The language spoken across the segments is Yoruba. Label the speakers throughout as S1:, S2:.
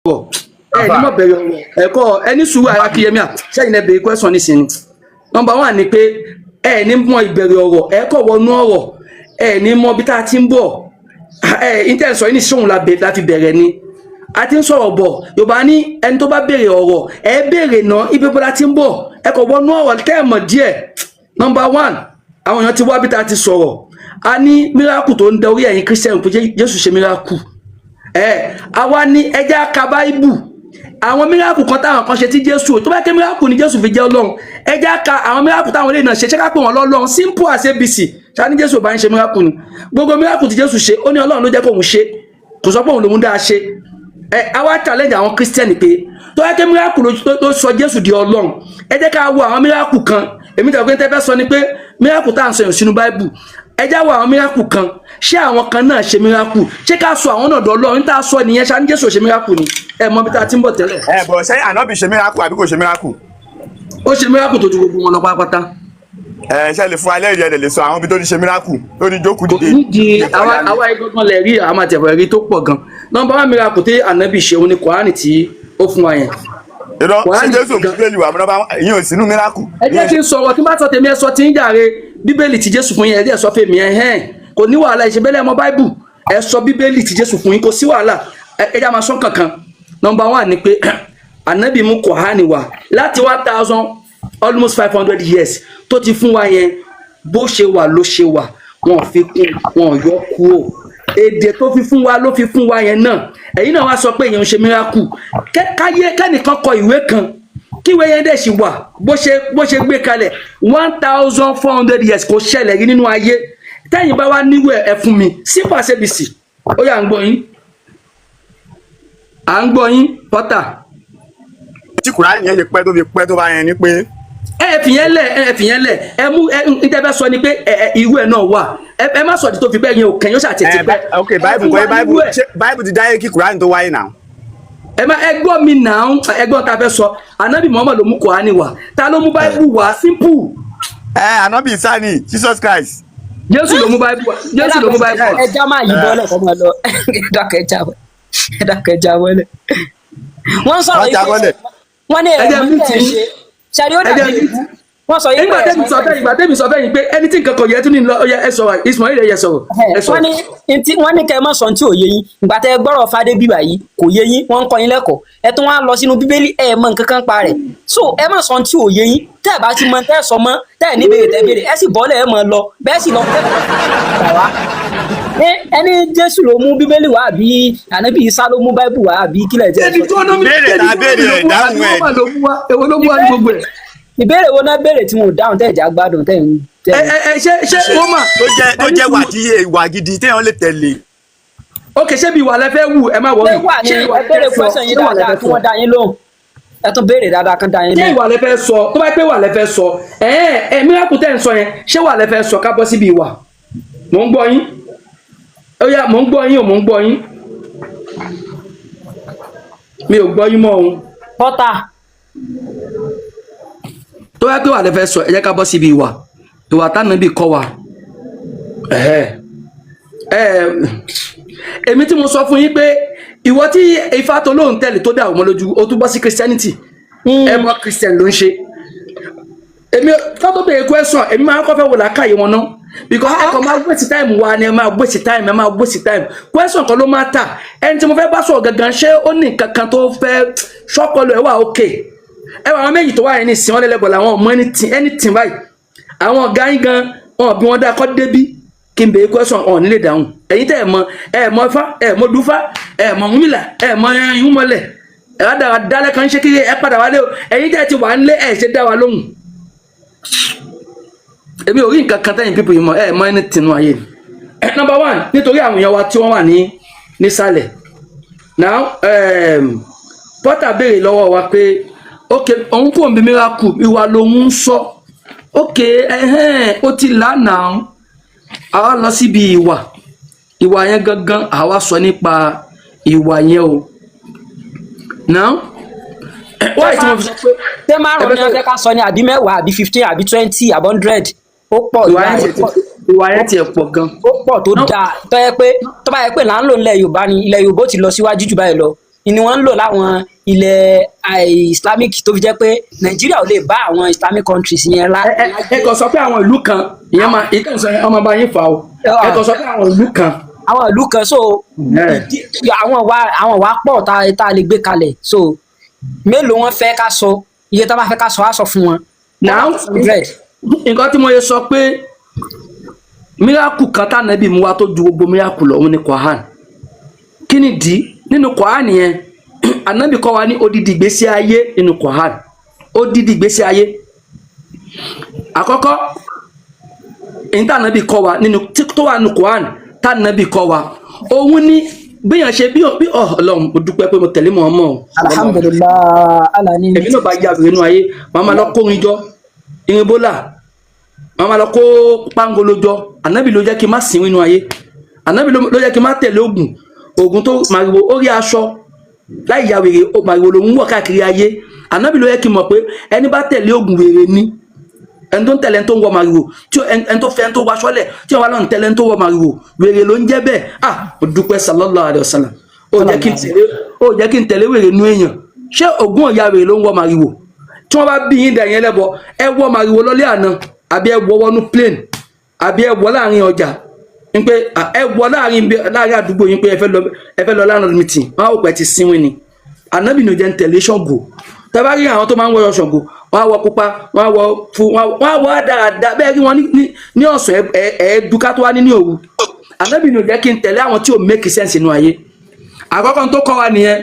S1: Ẹ ní mọ̀ bẹ̀rẹ̀ ọ̀rọ̀ ẹ̀kọ́ ẹni sùúrù. Akínyẹmí à sẹ́yìn ẹ bèrè question nísìnyí. Number one ni pé ẹ ní mọ̀ ìbẹ̀rẹ̀ ọ̀rọ̀, ẹ kọ̀ wọnú ọ̀rọ̀, ẹ ní mọ̀ bí tá a ti ń bọ̀. Ẹ intel sọ yìí ní sóhun la fi bẹ̀rẹ̀ ni a ti ń sọ̀rọ̀ bọ̀. Yorùbá ní ẹni tó bá béèrè ọ̀rọ̀, ẹ béèrè náà ibi bọ́lá ti ń bọ̀. Ẹ kọ̀ wọnú ọ̀rọ̀ tẹ́ ẹ mọ̀ díẹ̀. Number one, àwọn èèyàn ti wá bí tá a ti sọ̀rọ̀. A ní miracle tó ń da orí ẹ̀yin Christian pé Jésù ṣe miracle. Ẹ àwa ní ẹjẹ́ ka Báíbù, àwọn miracle kan táwọn kan ṣe tí Jésù tó bá ké miracle ni Jésù fi jẹ́ Ọlọ́run. Ẹjẹ́ ka àwọn miracle táwọn eléyìí náà ṣe. Ṣé ká pè wọ́n lọ́lọ́run? Simple as ABC. Ṣáà Jésù bá ń ṣe miracle ni? Gbogbo miracle tí Jésù ṣe, ó ní Ọlọ́run ló jẹ́ kóun ṣe, kò sọ pé òun lòun dáa ṣe. Ẹ àwa challenge àwọn Christian pé tó yẹ kí miracle ló sọ Jésù di Ọlọ́run, ẹ jẹ́ ká wo àwọn miracle kan. Èmi tẹ̀ pé tẹ́ fẹ́ sọ ni pé miracle tá à ń sọ yẹn sínú Báíbù. Ẹ já wo àwọn miracle kan. Ṣé àwọn kan náà ṣe miracle? Ṣé ká sọ àwọn náà dọ́lọ́ ní tá a sọ nìyẹn? Ṣá ní Jésù ṣe miracle ni? Ẹ mọ bí tá a ti ń bọ̀ tẹ́lẹ̀.
S2: Ẹ bọ̀, ṣé ànábì ṣe miracle àbí kò ṣe miracle?
S1: Ó ṣe miracle tó ju gbogbo wọn lọ pátápátá.
S2: Ẹ ṣe lè fún alẹ́ ìrẹ́ lè sọ àwọn ibi tó ti ṣe miracle, tó ti jókòó
S1: Kò
S2: dìde?
S1: Nídìí àwa ẹgbẹ́gbọ́n lẹ̀ rí àwọn àtẹ̀fọ̀ ẹ̀rí tó pọ̀ gan. Number one miracle tí ànábì ṣe òun ni Kùránì tí ó fún wa yẹn.
S2: Irọ́, ṣé
S1: Kùránì
S2: Jésù
S1: gan.
S2: Bíbélì wà mọ́ ìyẹn ò sínú miracle.
S1: Ẹ jẹ́ kí n sọ̀rọ̀. Tí n bá sọ tèmi, ẹ sọ tí ń jàre. Bíbélì tí Jésù fún yín, ẹ jẹ́ sọ fèmí. Ẹ hẹ́n kò ní wàhálà ìṣẹ́bẹ́lẹ̀ mọ́ Báíbù. Ẹ sọ Bíbélì tí Jésù fún yín, kò sí wàhálà. Ẹ jẹ́ máa sọ kankan. Number one ni pé ànábì mú Kùránì wá láti 1,000 almost 500 years tó ti fún wa yẹn. Bó ṣe wà ló ṣe wà, wọn ò fi kún, wọn ò yọ kúrò. Èdè tó fi fún wa ló fi fún wa yẹn náà. Ẹ̀yin náà wá sọ pé èèyàn ń ṣe miracle. Káyé kẹ́nìkan kọ ìwé kan, kíwé yẹn dẹ̀ sì wà bó ṣe gbé kalẹ̀ 1,400 years, kò ṣẹlẹ̀ rí nínú ayé. Tẹ́yìn bá wá níwò ẹ̀ fún mi. Simple as ABC. Ó yá, à ń gbọ́ yín, à ń gbọ́ yín, Pọ́tà.
S2: Tí Kùránì yẹn ṣe pẹ́ tó fi pẹ́ tó bá yẹn ni pé
S1: Ẹ fìyẹn lẹ̀, ẹ fìyẹn lẹ̀. Ẹ mú ẹ n tẹ́ fẹ́ sọ ni pé ẹ irú ẹ náà wà. Ẹ má sọ di tó fi pẹ́ yẹn ò kẹ́yìn ó ṣàtẹ̀tẹ̀
S2: ẹ
S1: pẹ́.
S2: Ok, Bible
S1: Ẹ fún
S2: kọ́
S1: wa
S2: Bible
S1: nírú ẹ̀.
S2: Ṣé Bible ti dáyé kí Kùránì tó wáyé náà?
S1: Ẹ má ẹ gbọ́ mi náà. Ẹ gbọ́ tá a fẹ́ sọ. Anabi Muhammad ló mú Kùránì wá. Ta ló mú Bible wá? Simple.
S2: Ẹ ànábì Ìsá ni, Jesus Christ.
S1: Jésù ló mú Bible wá. Jésù ló mú Bible wá.
S3: Ẹ já máa yí bọ́lẹ̀ kọ́ máa lọ. Ẹ dákẹ́, ẹ já bọ́, ẹ dákẹ́, ẹ já bọ́lẹ̀. Wọ́n sọ̀rọ̀
S2: Wọ́n já
S3: yìí pé
S2: bọ́lẹ̀.
S3: Wọ́n ní
S1: Ẹ jẹ́
S3: ẹ̀rọ
S1: mí
S3: tẹ̀
S1: tì
S3: ń
S1: í.
S3: ṣe ṣàrí ó
S1: Ẹ jẹ́
S3: dàbí
S1: mí
S3: ìlú. Wọ́n sọ yìí
S1: Nígbà
S3: pé
S1: tẹ́mi sọ bẹ́ẹ̀, ìgbà tẹ́mi sọ bẹ́ẹ̀ yìí pé ẹni tí nǹkan kan yẹ tún ní lọ. Ó yẹ, ẹ sọ̀rọ̀. Ismail, ẹ yẹ sọ̀rọ̀, ẹ
S3: Wọ́n
S1: sọ̀rọ̀.
S3: ní ntí wọ́n ní kẹ́ ẹ má sọ ntí ò yé yín. Ìgbà tẹ́ ẹ gbọ́rọ̀ fadé bíbà yìí kò yé yín, wọ́n ń kọ́ yín lẹ́kọ̀ọ́. Ẹ tún wá lọ sínú Bíbélì, ẹ mọ nǹkan kan pa rẹ̀. So ẹ má sọ ntí ò yé yín. Tẹ́ ẹ bá ti mọ tẹ́ ẹ sọ mọ́, tẹ́ ẹ ní béèrè, tẹ́ ẹ béèrè, ẹ sì bọ́lẹ̀, ẹ mọ̀ lọ bẹ́ẹ̀ sì lọ gbà wá. Ẹni Jésù ló mú Bíbélì wá àbí ànábì Isa ló mú Báíbù wá àbí kílẹ̀ jẹ́
S1: Ẹni tó ló mú
S2: Ìbéèrè tá a béèrè ẹ̀, dáhùn ẹ̀.
S1: Ló mú wá, èwo ló mú wá ní gbogbo ẹ̀?
S3: Ìbéèrè wo náà béèrè tí wọn ò dáhùn, tẹ́ ẹ̀ já gbádùn, tẹ́ ẹ̀ ń tẹ́
S1: Ẹ
S3: ẹ̀ ń
S1: ẹ ẹ ṣé wọ́n mà
S2: Tó jẹ́ wà tí ìwà gidi téèyàn lè tẹ̀lé.
S1: Ok, ṣé bí ìwà lẹ fẹ́ wù? Ẹ má wọrí.
S3: Ṣé wà ní
S1: Ṣé ìwà
S3: ẹ
S1: lẹ
S3: béèrè
S1: fẹ́ sọ?
S3: question yín
S1: Ṣé ìwà lẹ
S3: dáadáa
S1: fẹ́
S3: kí
S1: sọ?
S3: wọ́n dá yín lóhùn. Ẹ tún béèrè dáadáa kán dá yín
S1: Ṣé
S3: lóhùn.
S1: ìwà lẹ fẹ́ sọ? Tó bá pé ìwà lẹ fẹ́ sọ, ẹ ẹ miracle tẹ́ ń sọ yẹn, ṣé ìwà lẹ fẹ́ sọ? Ká bọ́ síbi ìwà. Mò ń gbọ́ yín. Ó yá, mò ń gbọ́ yín o, mò ń gbọ́ yín. Mi ò gbọ́ yín mọ́ o.
S3: Pọ́tà.
S1: Tó bá pé ìwà lẹ fẹ́ sọ, ẹ jẹ́ ká bọ́ síbi ìwà, ìwà tánàbì kọ́ wa. Ẹ̀hẹ́. Ẹ èmi tí mo sọ fún yín pé ìwọ tí Ifá tó lóun tẹ̀lé tó dà wọ́n lójú, ó tún bọ́ sí Christianity. Ẹ mọ Christian ló ń ṣe. Èmi ká tó béèrè question, èmi máa ń kọ́ fẹ́ wò lákàyè wọn náà, because ẹ kàn máa waste time wa ni. Ẹ máa waste time, ẹ máa waste time. Question kan ló máa tà. Ẹni tí mo fẹ́ bá sọ̀rọ̀ gangan, ṣé ó ní nǹkan kan tó fẹ́ ṣọ́pọ̀lọ́ ẹ wà? Okay, ẹ wà. Àwọn méjì tó wà yẹn ní ìsìn wọn lẹ́lẹ́bọ̀ làwọn ọmọ anything anything báyìí. Àwọn ọ̀gá yín gan wọn bí wọn dá kọ́ débí kí n béèrè question, ọ̀ nílé dáhùn. Ẹ̀yin tẹ́ ẹ̀ mọ, ẹ̀ mọ Ifá, ẹ̀ mọ dúfá, ẹ̀ mọ Ọ̀rúnmìlà, ẹ̀ mọ ìhúnmọ́lẹ̀, ẹ̀ wá dára dálẹ́ kan ṣé kí ẹ padà wálé o. Ẹ̀yin tẹ́ ẹ ti wà nílé, ẹ̀ ṣe dá wa lóhùn. Èmi ò rí nǹkan kan tẹ́yìn people yìí mọ̀. Ẹ̀ mọ anything nínú ayé ni. Number one, nítorí àwọn èèyàn wa tí wọ́n wà ní nísàlẹ̀ now, Porter béèrè lọ́wọ́ wa pé ok, òun kò ń bí miracle, ìwà lòun ń sọ. Ok, ẹhẹ́n, ó ti lánàá. Àwa lọ síbi ìwà, ìwà yẹn gangan. Àwa sọ nípa ìwà yẹn o. Now, wáyé tí mo fi sọ pé
S3: Ṣé márùn-ún ni wọ́n fẹ́ ká sọ ni, àbí 10, àbí 15, àbí 20, àbí 100? Ó pọ̀.
S1: Ìwà yẹn tiẹ̀, ìwà yẹn tiẹ̀ pọ̀ gan.
S3: Ó pọ̀ tó dáa tó yẹ pé tó bá yẹ pé là ń lò nílẹ̀ Yorùbá ni, ilẹ̀ Yorùbá ó ti lọ síwájú jù báyìí lọ. Ni wọ́n ń lò láwọn ilẹ̀ Islamic, tó fi jẹ́ pé Nàìjíríà ò lè bá àwọn Islamic countries yẹn lá.
S1: Ẹ kàn sọ pé àwọn ìlú kan, ìyẹn máa ìtàn sọ yẹn, ọmọ bá yín fà o. Ẹ kàn sọ pé àwọn ìlú kan.
S3: Àwọn ìlú kan, so àwọn wa pọ̀ tá a lè gbé kalẹ̀. So mélòó wọn fẹ́ ká sọ? Iye tá a bá fẹ́ ká sọ, á sọ fún wọn.
S1: Now,
S3: 100.
S1: nǹkan tí mo yẹ sọ pé miracle kan tánàbí mu wa tó ju gbogbo miracle lọ, òun ni Quran. Kí ni dí nínú Quran yẹn? Ànábì kọ́ wa ní odidi ìgbésí ayé nínú Quran, odidi ìgbésí ayé. Àkọ́kọ́ èyí tánàbí kọ́ wa nínú tó wà nínú Quran tánàbí kọ́ wa, òun ní bíyàn ṣe bí ọ. Ọlọ́run, mo dúpẹ́ pé mo tẹ̀lé Muhammad o.
S3: Alhamdulilah alani.
S1: Èmi náà bá ya wèrè nínú ayé, màá máa lọ kó orin jọ, irin bólà, màá máa lọ kó pangolo jọ. Ànábì ló jẹ́ kí n má sìn nínú ayé. Ànábì ló jẹ́ kí n má tẹ̀lé oògùn, oògùn tó màrìwò orí aṣọ láì ya wèrè, màrìwò ló ń wọ̀ káàkiri ayé. Ànábì ló yẹ kí n mọ̀ pé ẹni bá tẹ̀lé oògùn, wèrè ni. Ẹni tó ń tẹ̀lé ẹni tó ń wọ màrìwò, tí ẹni tó fẹ́ ẹni tó wọ aṣọ lẹ̀, tí wọ́n wá lọ́n tẹ̀lé ẹni tó wọ màrìwò, wèrè ló ń jẹ́ bẹ́ẹ̀. Ah, mo dúpẹ́, sallallahu alayhi wa sallam. Ó jẹ́ kí n tẹ̀lé wèrè nú èèyàn. Ṣé ògùn ọ̀ya wèrè ló ń wọ màrìwò? Tí wọ́n bá bí yín dẹ̀yìn ẹlẹ́bọ, ẹ wọ màrìwò lọ́lé àná, àbí ẹ wọ wọnú plane, àbí ẹ wọ láàrin ọjà ń pé ẹ wọ láàrin àdúgbò yín pé ẹ fẹ́ lọ láàrin meeting, wọn á wò pé ẹ ti sínwín ni. Ànábì ní ò jẹ́ ń tẹ̀lé Ṣàngó. Tẹ́ bá rí àwọn tó máa ń wọ Ṣàngó, wọ́n á wọ pupa, wọ́n á wọ fún, wọ́n á wọ dáradára bẹ́ẹ̀ rí wọn ní ọ̀sán ẹ ẹ dúkà tó wá ní òru. Ànábì ní ò jẹ́ kí n tẹ̀lé àwọn tí ò make sense nínú ayé. Àkọ́kọ́ tó kọ́ wa nìyẹn.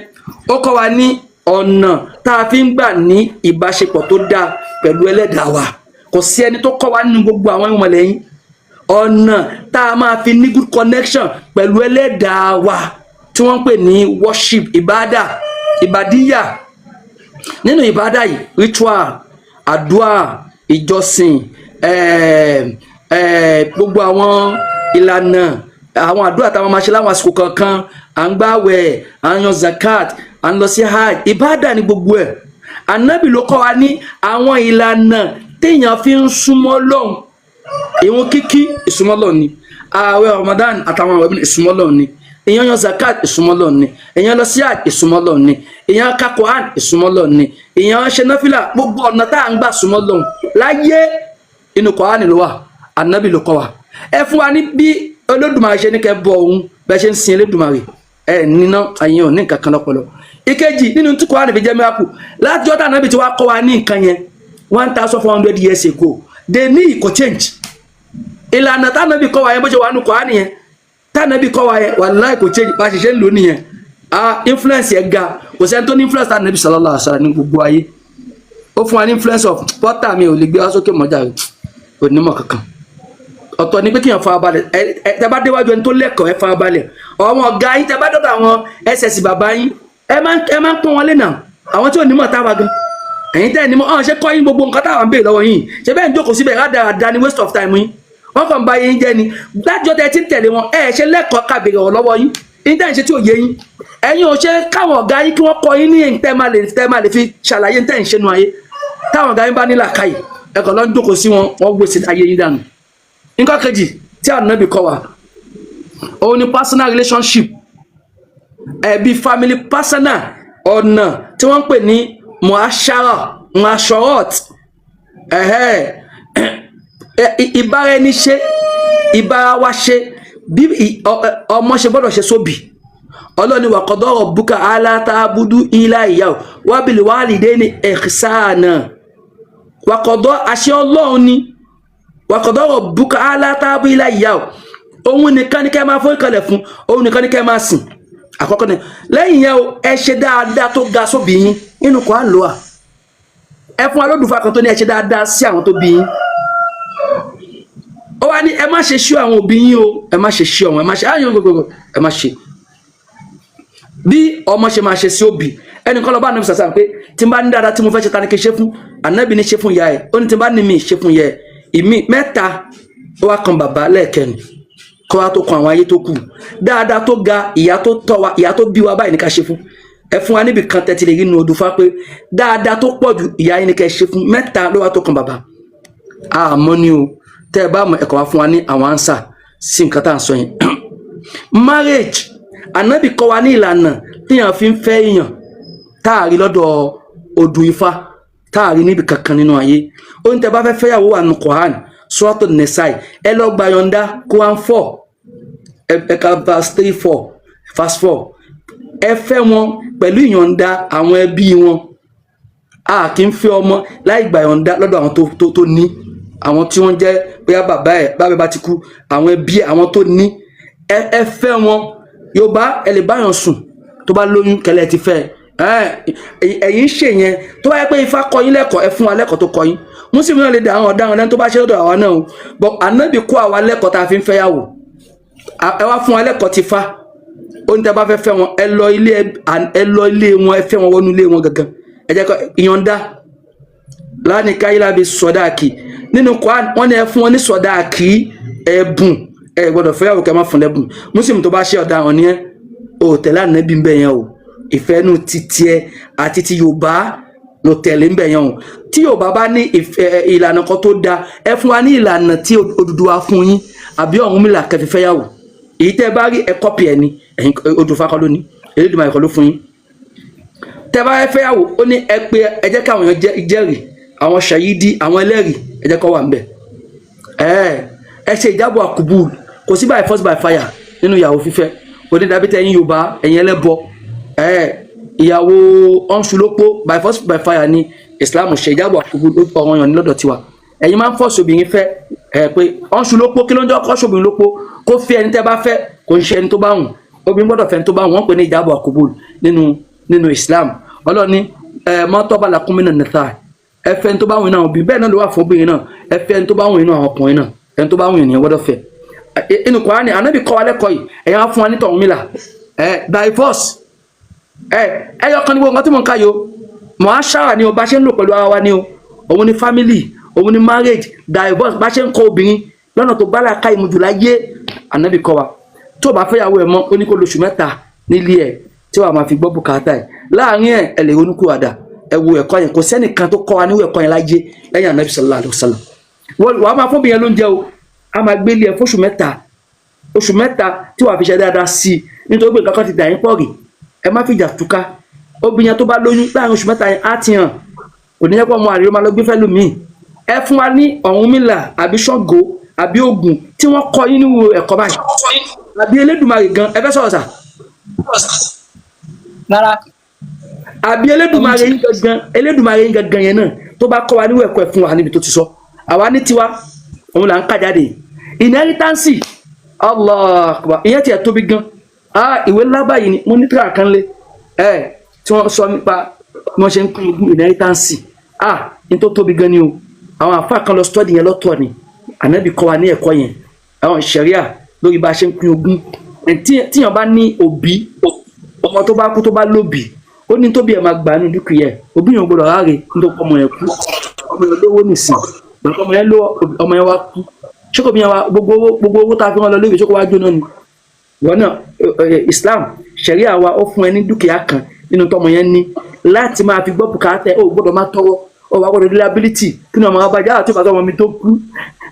S1: Ó kọ́ wa ní ọ̀nà tá a fi ń gbà ní ìbáṣepọ̀ tó dáa pẹ̀lú ẹlẹ́dàá wa. Kò sí ẹni tó kọ́ wa nínú gbogbo àwọn ìmọ̀lẹ́yìn ọ̀nà tá a máa fi ní good connection pẹ̀lú ẹlẹ́dàá wa tí wọ́n ń pè ní worship, ìbádà, ìbàdíyà. Nínú ìbádà yìí, ritual, àdúà, ìjọsìn, gbogbo àwọn ìlànà, àwọn àdúrà táwọn máa ṣe láwọn àsìkò kankan, à ń gbàwẹ̀, à ń yan zakat, à ń lọ sí hajj, ìbádà ní gbogbo ẹ̀. Ànábì ló kọ́ wa ní àwọn ìlànà téèyàn fi ń súnmọ́ Ọlọ́hun. Ìrun kíkí, ìsúnmọ́ Ọlọ́hun ni. Ààwẹ̀ Ramadan àtàwọn àwẹ̀ mìíràn, ìsúnmọ́ Ọlọ́hun ni. Èèyàn yan zakat, ìsúnmọ́ Ọlọ́hun ni. Èèyàn lọ sí hajj, ìsúnmọ́ Ọlọ́hun ni. Èèyàn ka Quran, ìsúnmọ́ Ọlọ́hun ni. Èèyàn ṣe náfìlà, gbogbo ọ̀nà tá à ń gbà súnmọ́ Ọlọ́hun láyé, inú Quran ló wà. Ànábì ló kọ́ wa. Ẹ fún wa ní bí Olódùmarè ṣe ní kẹ́ bọ òun, bẹ́ẹ̀ ṣe ń sin Olódùmarè. Ẹ níná ẹ̀yin ò ní nǹkan kan lọ́pọlọ. Ìkejì nínú tí Quran fi jẹ́ miracle, látijọ́ tá ànábì tí wàá kọ́ wa ní nǹkan yẹn 1400 years ago, they ní kò change. Ìlànà tánàbì kọ́ wa yẹn, bó ṣe wà nù Quran yẹn tánàbì kọ́ wa yẹn, wàláì kò change. Bá a ṣe ṣe ń lò nìyẹn. Ah, influence yẹn ga. Kò sẹ́ni tó ní influence tánàbì sallallahu alaihi wasallam ní gbogbo ayé. Ó fún wa ní influence of pọ́tà mi ò lè gbé wá sókè mọ́jà rẹ̀, kò ní mọ̀ kankan. Ọ̀tọ̀ ni pé kíyàn farabalẹ̀. Ẹ tẹ bá déwájú ẹni tó lẹ́kọ̀ọ́, ẹ farabalẹ̀. Àwọn ọ̀gá yín, tẹ bá dọ́dọ̀ àwọn ss bàbá yín, ẹ máa ń pọ́n wọn lé náà. Àwọn tí ò ní mọ̀ táwa gan, ẹ̀yin tẹ́ ẹ̀ ní mọ̀ ọ̀hún ṣe kọ́ yín gbogbo nǹkan táwa ń béèrè lọ́wọ́ yín ṣe bẹ́ẹ̀ ń jókòó síbẹ̀ rádaràda ni. Waste of time yín, wọ́n kàn ń ba yín jẹ́ ni. Lájọ́ tẹ́ ti ń tẹ̀lé wọn, ẹ ṣe lẹ́kọ̀ọ́ ká béèrè ọ̀rọ̀ lọ́wọ́ yín yín tẹ́ ẹ̀ ń ṣe tí ò yé yín. Ẹ̀yin ò ṣe káwọn ọ̀gá yín kí wọ́n kọ́ yín ní tẹ́ máa lè fi ṣàlàyé tẹ́ ẹ̀ ń ṣe nu ayé. Táwọn ọ̀gá yín bá ní làákàyè, ẹ kàn lọ ń jókòó sí wọn, wọ́n gbèsè ayé yín dànù. Nǹkan kejì tí Ànábì kọ́ wa, òun ni personal relationship, ẹbí, family, personal, ọ̀nà tí wọ́n ń pè ní muashara, muasharot, ẹ̀hẹ́, ìbáraẹniṣe, ìbárawaṣe, bí ọmọ ṣe gbọ́dọ̀ ṣe sóbì. Ọlọ́ni wa qada rabbuka alla ta'budu illa iyyahu wa bil walidayni ihsana. Wa qada, àṣẹ Ọlọ́run ni, wa qada rabbuka alla ta'budu illa iyyahu. Òun nìkan ní kẹ́ máa forí kalẹ̀ fún, òun nìkan ní kẹ́ máa sìn. Àkọ́kọ́ ni. Lẹ́yìn yẹn o, ẹ ṣe dáadáa tó ga sóbì yín. Nínú Kùránì ló wà. Ẹ fún alódùfà kan tó ní ẹ ṣe dáadáa sí àwọn tó bí yín. Ó wá ní ẹ má ṣe ṣú àwọn òbí yín o, ẹ má ṣe ṣú àwọn, ẹ má ṣe àyàn gbogbo, ẹ má ṣe bí ọmọ ṣe máa ṣe sí òbí. Ẹnìkan lọ bá Ànábì sàṣà pé tí n bá ní dáadáa tí mo fẹ́ ṣe, ta ni kí n ṣe fún? Ànábì ní ṣe fún ìyá ẹ̀. Ó ní tí n bá ní mi ṣe fún ìyá ẹ̀, ìmí mẹ́ta, ó wá kan bàbá lẹ́ẹ̀kẹrin, kó wá tó kan àwọn ayé tó kù. Dáadáa tó ga, ìyá tó tọ́ wa, ìyá tó bí wa báyìí ní ká ṣe fún. Ẹ fún wa níbi kan tẹ́tí lè rí inú odù fá pé dáadáa tó pọ̀ jù, ìyá yín ní ká ṣe fún, mẹ́ta ló wá tó kan bàbá. Àmọ́ ni o, tẹ́ ẹ bá mọ̀, ẹ̀kọ́ wá fún wa ní àwọn answer sí nǹkan tá à ń sọ yẹn. Marriage, Ànábì kọ́ wa ní ìlànà. Téèyàn fi ń fẹ́ èèyàn táàrí lọ́dọ̀ odù Ifá, táàrí níbi kankan nínú ayé. Ó ní tẹ́ bá fẹ́ fẹ́yàwó, wà nù Quran, Suratu Nisai, ẹ lọ gba yọ̀ǹda, Quran 4, ẹ̀ka verse 3, 4, verse 4. Ẹ fẹ́ wọn pẹ̀lú ìyọ̀ǹda àwọn ẹbí wọn. A kì í fẹ́ ọmọ láì gbà yọ̀ǹda lọ́dọ̀ àwọn tó ní, àwọn tí wọ́n jẹ́ bóyá bàbá ẹ̀, bàbá ẹ̀ bá ti kú, àwọn ẹbí ẹ̀, àwọn tó ní. Ẹ fẹ́ wọn. Yorùbá, ẹ lè báyàn sùn, tó bá lóyún kẹlẹ́ ti fẹ́ ẹ. Ẹ̀yin ṣe yẹn. Tó bá yẹ pé Ifá kọ́ yín lẹ́kọ̀ọ́, ẹ fún wa lẹ́kọ̀ọ́ tó kọ́ yín. Mùsùlùmí náà lè dà àwọn ọ̀daràn lẹ́nu tó bá ṣe lọ́dọ̀ àwa náà o, but Ànábì kó àwa lẹ́kọ̀ọ́ tá a fi ń fẹ́yàwó. Ẹ wá fún wa lẹ́kọ̀ọ́ ti fa. Ó ní tẹ́ bá fẹ́ fẹ́ wọn, ẹ lọ ilé wọn, ẹ fẹ́ wọn wọnú ilé wọn gangan, ẹ jẹ́ kó ìyọ̀ǹda lánìí káyílábi sọdáàkì. Nínú Quran, wọ́n ní ẹ fún wọn ní sọdáàkì, ẹ̀bùn. Ẹ gbọ́dọ̀ fẹ́yàwó kẹ́ má fún lẹ́bùn. Mùsùlùmí tó bá ṣe, ọ̀daràn ni ẹ o. Tẹ̀lé Ànábì ń bẹ̀ yẹn o. Ìfẹ́ nu ti tiẹ̀ àti ti Yorùbá ló tẹ̀lé ń bẹ̀ yẹn o. Tí Yorùbá bá ní ìfẹ́ ìlànà kan tó da, ẹ fún wa ní ìlànà tí Odùduwà fún yín àbí Ọ̀rúnmìlà kẹfì fẹ́yàwó. Èyí tẹ́ bá rí, ẹ copy ẹ ní. Ẹ̀yin Odùfà kọ́ ló ní, Elédùmarè kọ́ ló fún yín. Tẹ́ bá fẹ́ fẹ́yàwó, ó ní ẹ pé ẹ jẹ́ káwọn èèyàn jẹ́rìí, àwọn ṣàyídí, àwọn ẹlẹ́rìí, ẹ jẹ́ kó wà ńbẹ̀. Ẹ ṣe ìjábọ̀ àkùbù. Kò sí by force by fire nínú ìyàwó fífẹ́. Onídàbí tẹ̀yin Yorùbá, ẹ̀yin ẹlẹ́bọ, ìyàwó ọ̀nṣulópó, by force by fire ni Islam ṣe. Ìjábọ̀ àkùbù, ọ̀ràn yàn ní lọ́dọ̀ tiwa. Ẹ̀yin máa ń force obìnrin fẹ́ ẹ pé ọ̀nṣulópó. Kí ló ń jẹ́ ọkọ̀ ṣobìnrin lópó? Kó fẹ́ ẹni tẹ́ bá fẹ́, kò ń ṣe ẹni tó bá wùn. Obìnrin gbọ́dọ̀ fẹ́ ẹni tó bá wùn. Wọ́n pè ní ìjábọ̀ àkùbù nínú Islam. Ọlọ́ni ẹ mọ́tọ́ bá lakum minan nisa, ẹ fẹ́ ẹni tó bá wùn náà. Obìnrin bẹ́ẹ̀ náà ló wà fún obìnrin náà. Ẹ fẹ́ ẹni tó bá wùn inú àwọn ọkùnrin náà. Ẹni tó bá wùn ènìyàn gbọ́dọ̀ fẹ́. Inú Kùránì, Ànábì kọ́ wa lẹ́kọ̀ọ́ yìí. Ẹ̀yàn á fún wa ní tọ̀hún ẹ by force. Ẹ yọ kan ní gbogbo nǹkan tí mò ń ká yìí o. Mọ̀ á ṣáà ni o, bá ṣe ń lò pẹ̀lú ara wa ni o. Òun ni family, òun ni marriage, divorce, bá ṣe ń kọ́ obìnrin lọ́nà tó bá làákà ìmùjù láyé. Ànábì kọ́ wa, tó o bá fẹ́yàwó ẹ̀ mọ́, ó ní kó lóṣù 3 nílé ẹ̀ tí wàá máa fi gbọ́ bùkátà ẹ̀. Láàárín ẹ̀, ẹ lè ronú kúràdà. Ẹ wo ẹ̀kọ́ yẹn, kò sẹ́nìkan tó kọ́ wa níwò ẹ̀kọ́ yẹn láyé lẹ́yìn Ànábì sallallahu alaihi wasallam. Wàá máa fún obìnrin lóúnjẹ o, a máa gbélé ẹ fóṣù 3, oṣù 3 tí wàá fi ṣe dáadáa sí i, nítorí pé nǹkan kan ti dà yín pọ̀ rí. Ẹ má fìjà túká. Obìnrin tó bá lóyún láàrin oṣù 3 yẹn, á ti hàn, kò ní yẹ kó ọmọ àlè ló máa lọ gbé fẹ́ lómi. Ẹ fún wa ní Ọ̀rúnmìlà àbí Ṣàngó àbí Ògún tí wọ́n kọ́ yín nínú ẹ̀kọ́ báyìí, àbí Elédùmarè gan. Ẹ fẹ́ sọ̀rọ̀ sà?
S3: Rárá.
S1: Àbí Elédùmarè yín gangan, Elédùmarè yín gangan yẹn náà tó bá kọ́ wa níwọ̀ ẹ̀kọ́, ẹ̀ fún wa níbi tó ti sọ. Àwa ní tiwa, òun là ń kà jáde. Inheritance, Allah akbar, ìyẹn tiẹ̀ tóbi gan. Ah, ìwé ńlá báyìí ni mo ní, tíra kan lé ẹ tí wọ́n sọ nípa bí wọ́n ṣe ń pín ogún, inheritance. Ah, ní tó tóbi gan ni o. Àwọn àfa kan lọ study yẹn lọ́tọ̀ ni. Ànábì kọ́ wa ní ẹ̀kọ́ yẹn, àwọn ṣẹ̀ríà lórí bá a ṣe ń pín ogún. Tíyàn bá ní òbí, ọmọ tó bá kú, tó bá lóbìí, ó ní tóbi ẹ̀ máa gbà nínú dúkìá ẹ̀. Òbí yẹn ò gbọdọ̀ ráre nítorí ọmọ yẹn kú. Ọmọ yẹn lówó nìsín, gbàgbọ́ ọmọ yẹn lówó, ọmọ yẹn wá kú. Ṣé kò bí yẹn wá gbogbo owó tá a fi wọn lọ léwe, ṣé kò wá jóná ni? Wọn náà, Islam, ṣẹ̀ríà wa, ó fún ẹ ní dúkìá kan nínú tọmọ yẹn ní láti máa fi gbọ́ bùkátà ẹ. Ó gbọ́dọ̀ máa tọrọ, ó wà gbọ́dọ̀ liability. Kí ni ọmọ wa bá jáde àti ìbátan ọmọ mi tó kú,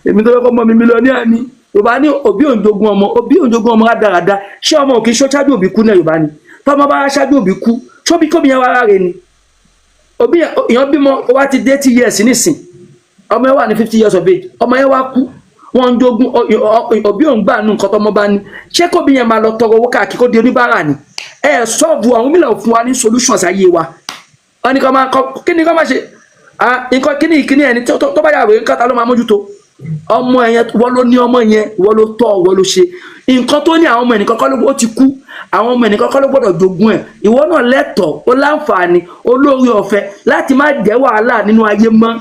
S1: èmi tó fẹ́ kọ́ ọmọ mi mílíọ̀nù ni. Yorùbá ní òbí òǹjogún ọmọ, òbí òǹjogún ọmọ rádaràda. Ṣé ọmọ òkè ṣó ṣáájú òbí kú náà? Yorùbá ni tọmọ bá ṣáájú òbí kú, ṣóbí kóbi yẹn wá ráre ni. Òbí yẹn, èèyàn bímọ, ó wá ti dé 80 years nísìn, ọmọ yẹn wà ní 50 years of age, ọmọ yẹn wá kú, wọn ń jogún. Òbí òun gbà nù nǹkan tọmọ bá ní. Ṣé kóbi yẹn máa lọ tọrọ owó káàkiri, kó di oníbàárà ni? Ẹ solve àwọn mílíọ̀nù fún wa ní solutions ayé wa. Wọn ní kọ́ máa kọ́ kí ni kọ́ máa ṣe. Ah, nǹkan kíní kíní ẹni tó bá yà wèrè, nǹkan ta ló máa mójútó ọmọ yẹn? Wọ́n ló ní ọmọ yẹn, wọ́n ló tọ́, wọ́n ló ṣe nǹkan tó ní. Àwọn ọmọ ẹnìkan kọ́ ló, ó ti kú, àwọn ọmọ ẹnìkan kọ́ ló gbọ́dọ̀ jogún ẹ̀. Ìwọ náà lẹ́tọ̀ọ́, ó láǹfààní olórí ọ̀fẹ́ láti má jẹ́ wàhálà nínú ayé mọ́.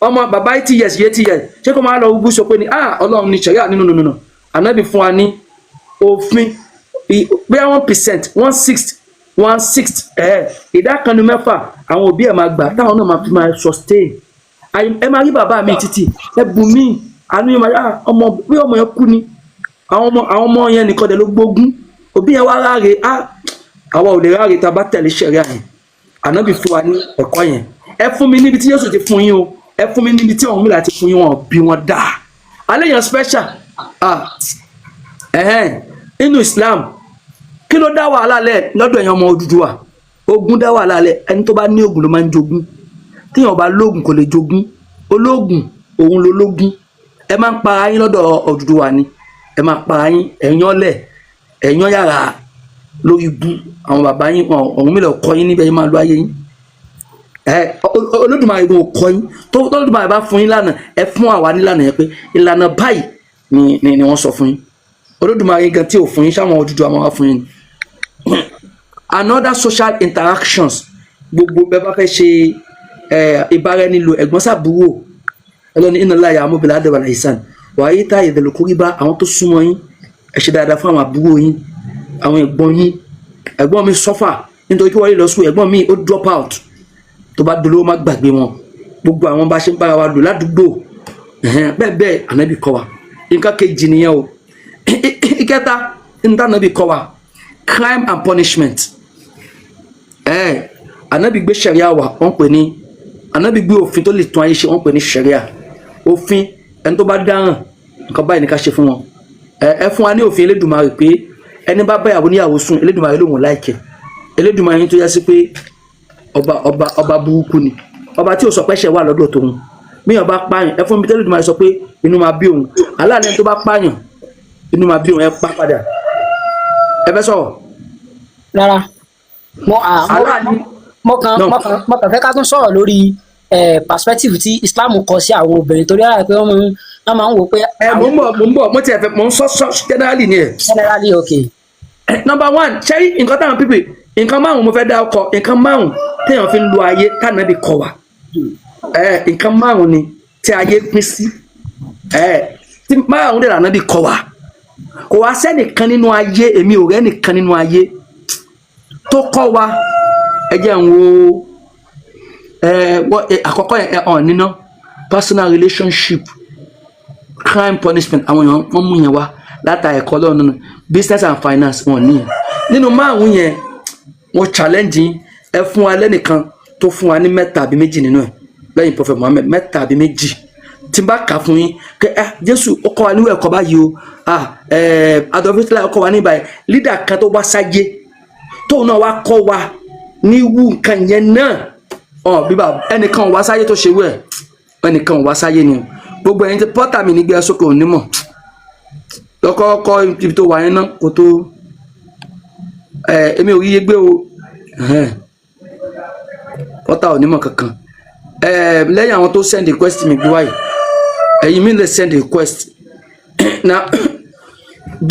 S1: Ọmọ bàbá 80 years, 80 years, ṣé kó máa lọ wúgbú sọ pé ni, ah, Ọlọ́run ní sẹ̀ríà nínú nínú Ànábì fún wa ní òfin bóyá 1%, 1/6, 1/6 ẹ̀, ìdá kan ní mẹ́fà, àwọn òbí ẹ̀ máa gbà táwọn náà máa fi máa sustain. Ẹ máa rí bàbá mi títì, ẹ bùn mí, àánú yẹn máa, ah, ọmọ bí ọmọ yẹn kú ni, àwọn ọmọ yẹn nìkan dẹ̀ ló gbógun, òbí yẹn wá ráre. Ah, àwa ò lè ráre tá a bá tẹ̀lé sẹ̀ríà yẹn. Ànábì fún wa ní ẹ̀kọ́ yẹn. Ẹ fún mi níbi tí Jésù ti fún yín o, ẹ fún mi níbi tí Ọ̀rúnmìlà ti fún yín. Wọn bí wọn dáa alẹ́ yẹn special. Ah, ẹ̀hẹ́n, nínú Islam, kí Kí ló dá wàhálà lẹ̀ lọ́dọ̀ ẹ̀yin ọmọ Odùduwà? Ogun dá wàhálà lẹ̀. Ẹni tó bá ní ogun ló máa ń jogún. Téèyàn bá lóògùn kò lè jogún. Olóògùn òun lológun. Ẹ máa ń para yín lọ́dọ̀ Odùduwà ni. Ẹ máa para yín, ẹ̀yán lẹ̀, ẹ̀yán yàrá lórí ibú àwọn bàbá yín. Ọ̀hún mi lọ kọ́ yín níbẹ̀, yín máa lo ayé yín. Ẹ Olódùmarè gan ò kọ́ yín tó. Olódùmarè bá fún yín lánàá, ẹ fún àwa nílànà yẹn pé ìlànà báyìí ni wọ́n sọ fún yín. Olódùmarè gan tí ò fún yín, sáwọn Odùduwà máa wá fún yín ni. Another, social interactions. Gbogbo bẹ́ẹ̀ bá fẹ́ ṣe ìbáraẹnilò, ẹ̀gbọ́n sàbúrò, ọlọ́ni iná láyà amóbìnrin adébàlá ìsàn wàá tá ìdẹ̀lùkúrí bá àwọn tó súnmọ́ yín. Ẹ ṣe dáadáa fún àwọn àbúrò yín, àwọn ẹ̀gbọ́n yín. Ẹ̀gbọ́n mi suffer nítorí kí wọ́n lè lọ sùn. Ẹ̀gbọ́n mi ó drop out. Tó bá dolówó, má gbàgbé wọn. Gbogbo àwọn bá ṣe ń bára wa lò ládùúgbò, bẹ́ẹ̀ bẹ́ẹ̀, ànábì kọ́ wa. Nǹkan kejì nìyẹn o. Ìkẹta níta ànábì kọ́ wa, crime and punishment. Ànábì gbé sẹ̀ríà wá, wọ́n pè ní ànábì gbé òfin tó lè tún ayé ṣe, wọ́n pè ní sẹ̀ríà. Òfin ẹni tó bá dáràn, nǹkan báyìí ní ká ṣe fún wọn. Ẹ fún wa ní òfin Elédùmarè pé ẹni bá báyàwó níyàwó sùn, Elédùmarè lòun láìkẹ. Elédùmarè yín tó yẹ sí pé ọba burúkú ni, ọba tí ò sọ pé ẹ̀ṣẹ̀ wà lọ́dọ̀ tòun. Míyàn bá pààyàn, ẹ fún mi tẹ́lẹ̀dùmarè sọ pé inú máa bí òun. Aláàlẹ́ tó bá pààyàn, inú máa bí òun, ẹ pa padà. Ẹ fẹ́ sọ̀rọ̀?
S3: Rárá, mo à mo
S1: Aláàní
S3: mo kàn
S1: No.
S3: mo kàn fẹ́ ká tún sọ̀rọ̀ lórí perspective tí Islam kọ sí àwọn obìnrin, torí ara pé wọ́n máa ń wò pé
S1: Ẹ mò ń bọ̀, mò ń bọ̀. Mo tiẹ̀ fẹ́ mò ń sọ generally ni ẹ̀.
S3: Generally, okay.
S1: Number one, ṣẹ́rí nǹkan táwọn pípé, nǹkan márùn-ún mo fẹ́ dá ọkọ̀, nǹkan márùn-ún téèyàn fi ń lo ayé tànàbí kọ wa. Nǹkan márùn-ún ni tí ayé pín sí. Tí márùn-ún dẹ̀ lànàbí kọ wa. Kò wá sẹ́nìkan nínú ayé, èmi ò rẹ́nìkan nínú ayé tó kọ́ wa. Ẹ jẹ́ n wo àkọ́kọ́ yẹn. Ẹ hàn níná personal relationship, crime, punishment, àwọn èèyàn wọ́n mú yẹn wá látà ẹ̀kọ́ lọ́nà nínú business and finance, wọn níyẹn nínú márùn yẹn. Wọ́n challenge yín, ẹ fún wa lẹ́nìkan tó fún wa ní mẹ́ta àbí méjì nínú ẹ̀ lẹ́yìn Prophet Muhammed, mẹ́ta àbí méjì tí n bá kà fún yín kẹ. Ẹ Jésù ó kọ́ wa níwẹ̀ ẹ̀kọ́ báyìí o. Ah, Adolf Hitler ó kọ́ wa ní báyìí. Leader kan tó wá sáyé tóun náà wá kọ́ wa ní irú nǹkan yẹn náà, ọ bíbá ẹnìkan wá sáyé tó ṣe wẹ̀, ẹnìkan wá sáyé ni o. Gbogbo ẹ̀yin tí pọ́tà mi nígbà sókè onímọ̀ lọ́kọ́kọ́ ibi tó wà yẹn náà kó tó èmi ò rí iye gbé o. Pọ́tà onímọ̀ kankan lẹ́yìn àwọn tó send request mi gbé wáyé. Ẹ̀yin mi lè send request na.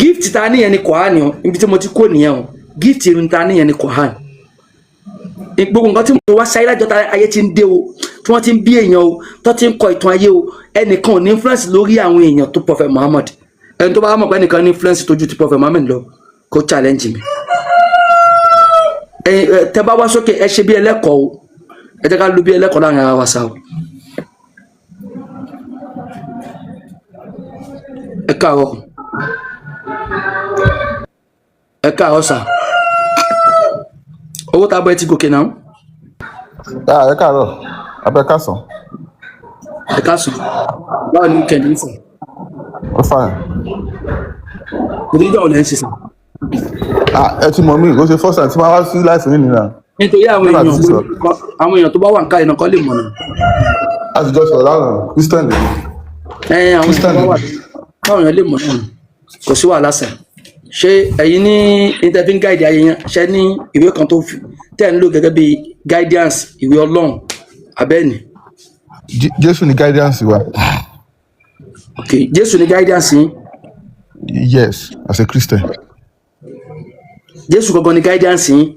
S1: Gift ta níyẹn ni Quran o. Ibi tí mo ti kó nìyẹn o. Gift ta níyẹn ni Quran. Gbogbo nǹkan tí mo wá sáyé lájọ tá ayé ti ń dé o, tí wọ́n ti ń bí èèyàn o, tó ti ń kọ ìtàn ayé o, ẹnìkan ò ní influence lórí àwọn èèyàn tó Prophet Muhammad. Ẹni tó bá mọ̀ pé ẹnìkan ní influence tó ju ti Prophet Muhammad lọ, kó challenge mi. Ẹ tẹ bá wá sókè, ẹ ṣe bí ẹlẹ́kọ̀ọ́ o. Ẹ jẹ́ ká lu bí ẹlẹ́kọ̀ọ́ láàrin ara wa sá o. Ẹ káàárọ̀, ẹ káàárọ̀ sà. Owó tá a bọ́ ẹ ti gòkè náà.
S4: Ah, ẹ káàárọ̀, abẹ káàsán.
S1: Ẹ káàsán. Báwo ni kẹ̀ndé ń sà?
S4: Ó fine.
S1: Kò ní gbà ọ̀ lẹ́ ń ṣe sà.
S4: Ah, ẹ ti mọ̀ mí, kò ṣe first time tí máa wá sí láìsí nínú náà.
S1: Nítorí àwọn
S4: Nígbà
S1: èèyàn
S4: tí sọ
S1: àwọn èèyàn tó bá wà ń ká iná kọ́ lè mọ̀ náà.
S4: A sì jọ sọ̀rọ̀ lánàá, Christian lèmi.
S1: Ẹ àwọn èèyàn
S4: Christian
S1: tó bá wà
S4: lèmi.
S1: káwọn èèyàn lè mọ̀ náà, kò sí wàhálà sà. Ṣé ẹ̀yin ní intervene guide ayé yẹn? Ṣé ní ìwé kan tó tẹ̀ ń lò gẹ́gẹ́ bí guidance, ìwé Ọlọ́run abẹ́ẹ̀ni?
S4: Jésù ni guidance wa.
S1: Ok, Jésù ní guidance yín?
S4: Yes, as a Christian.
S1: Jésù gangan ní guidance yín?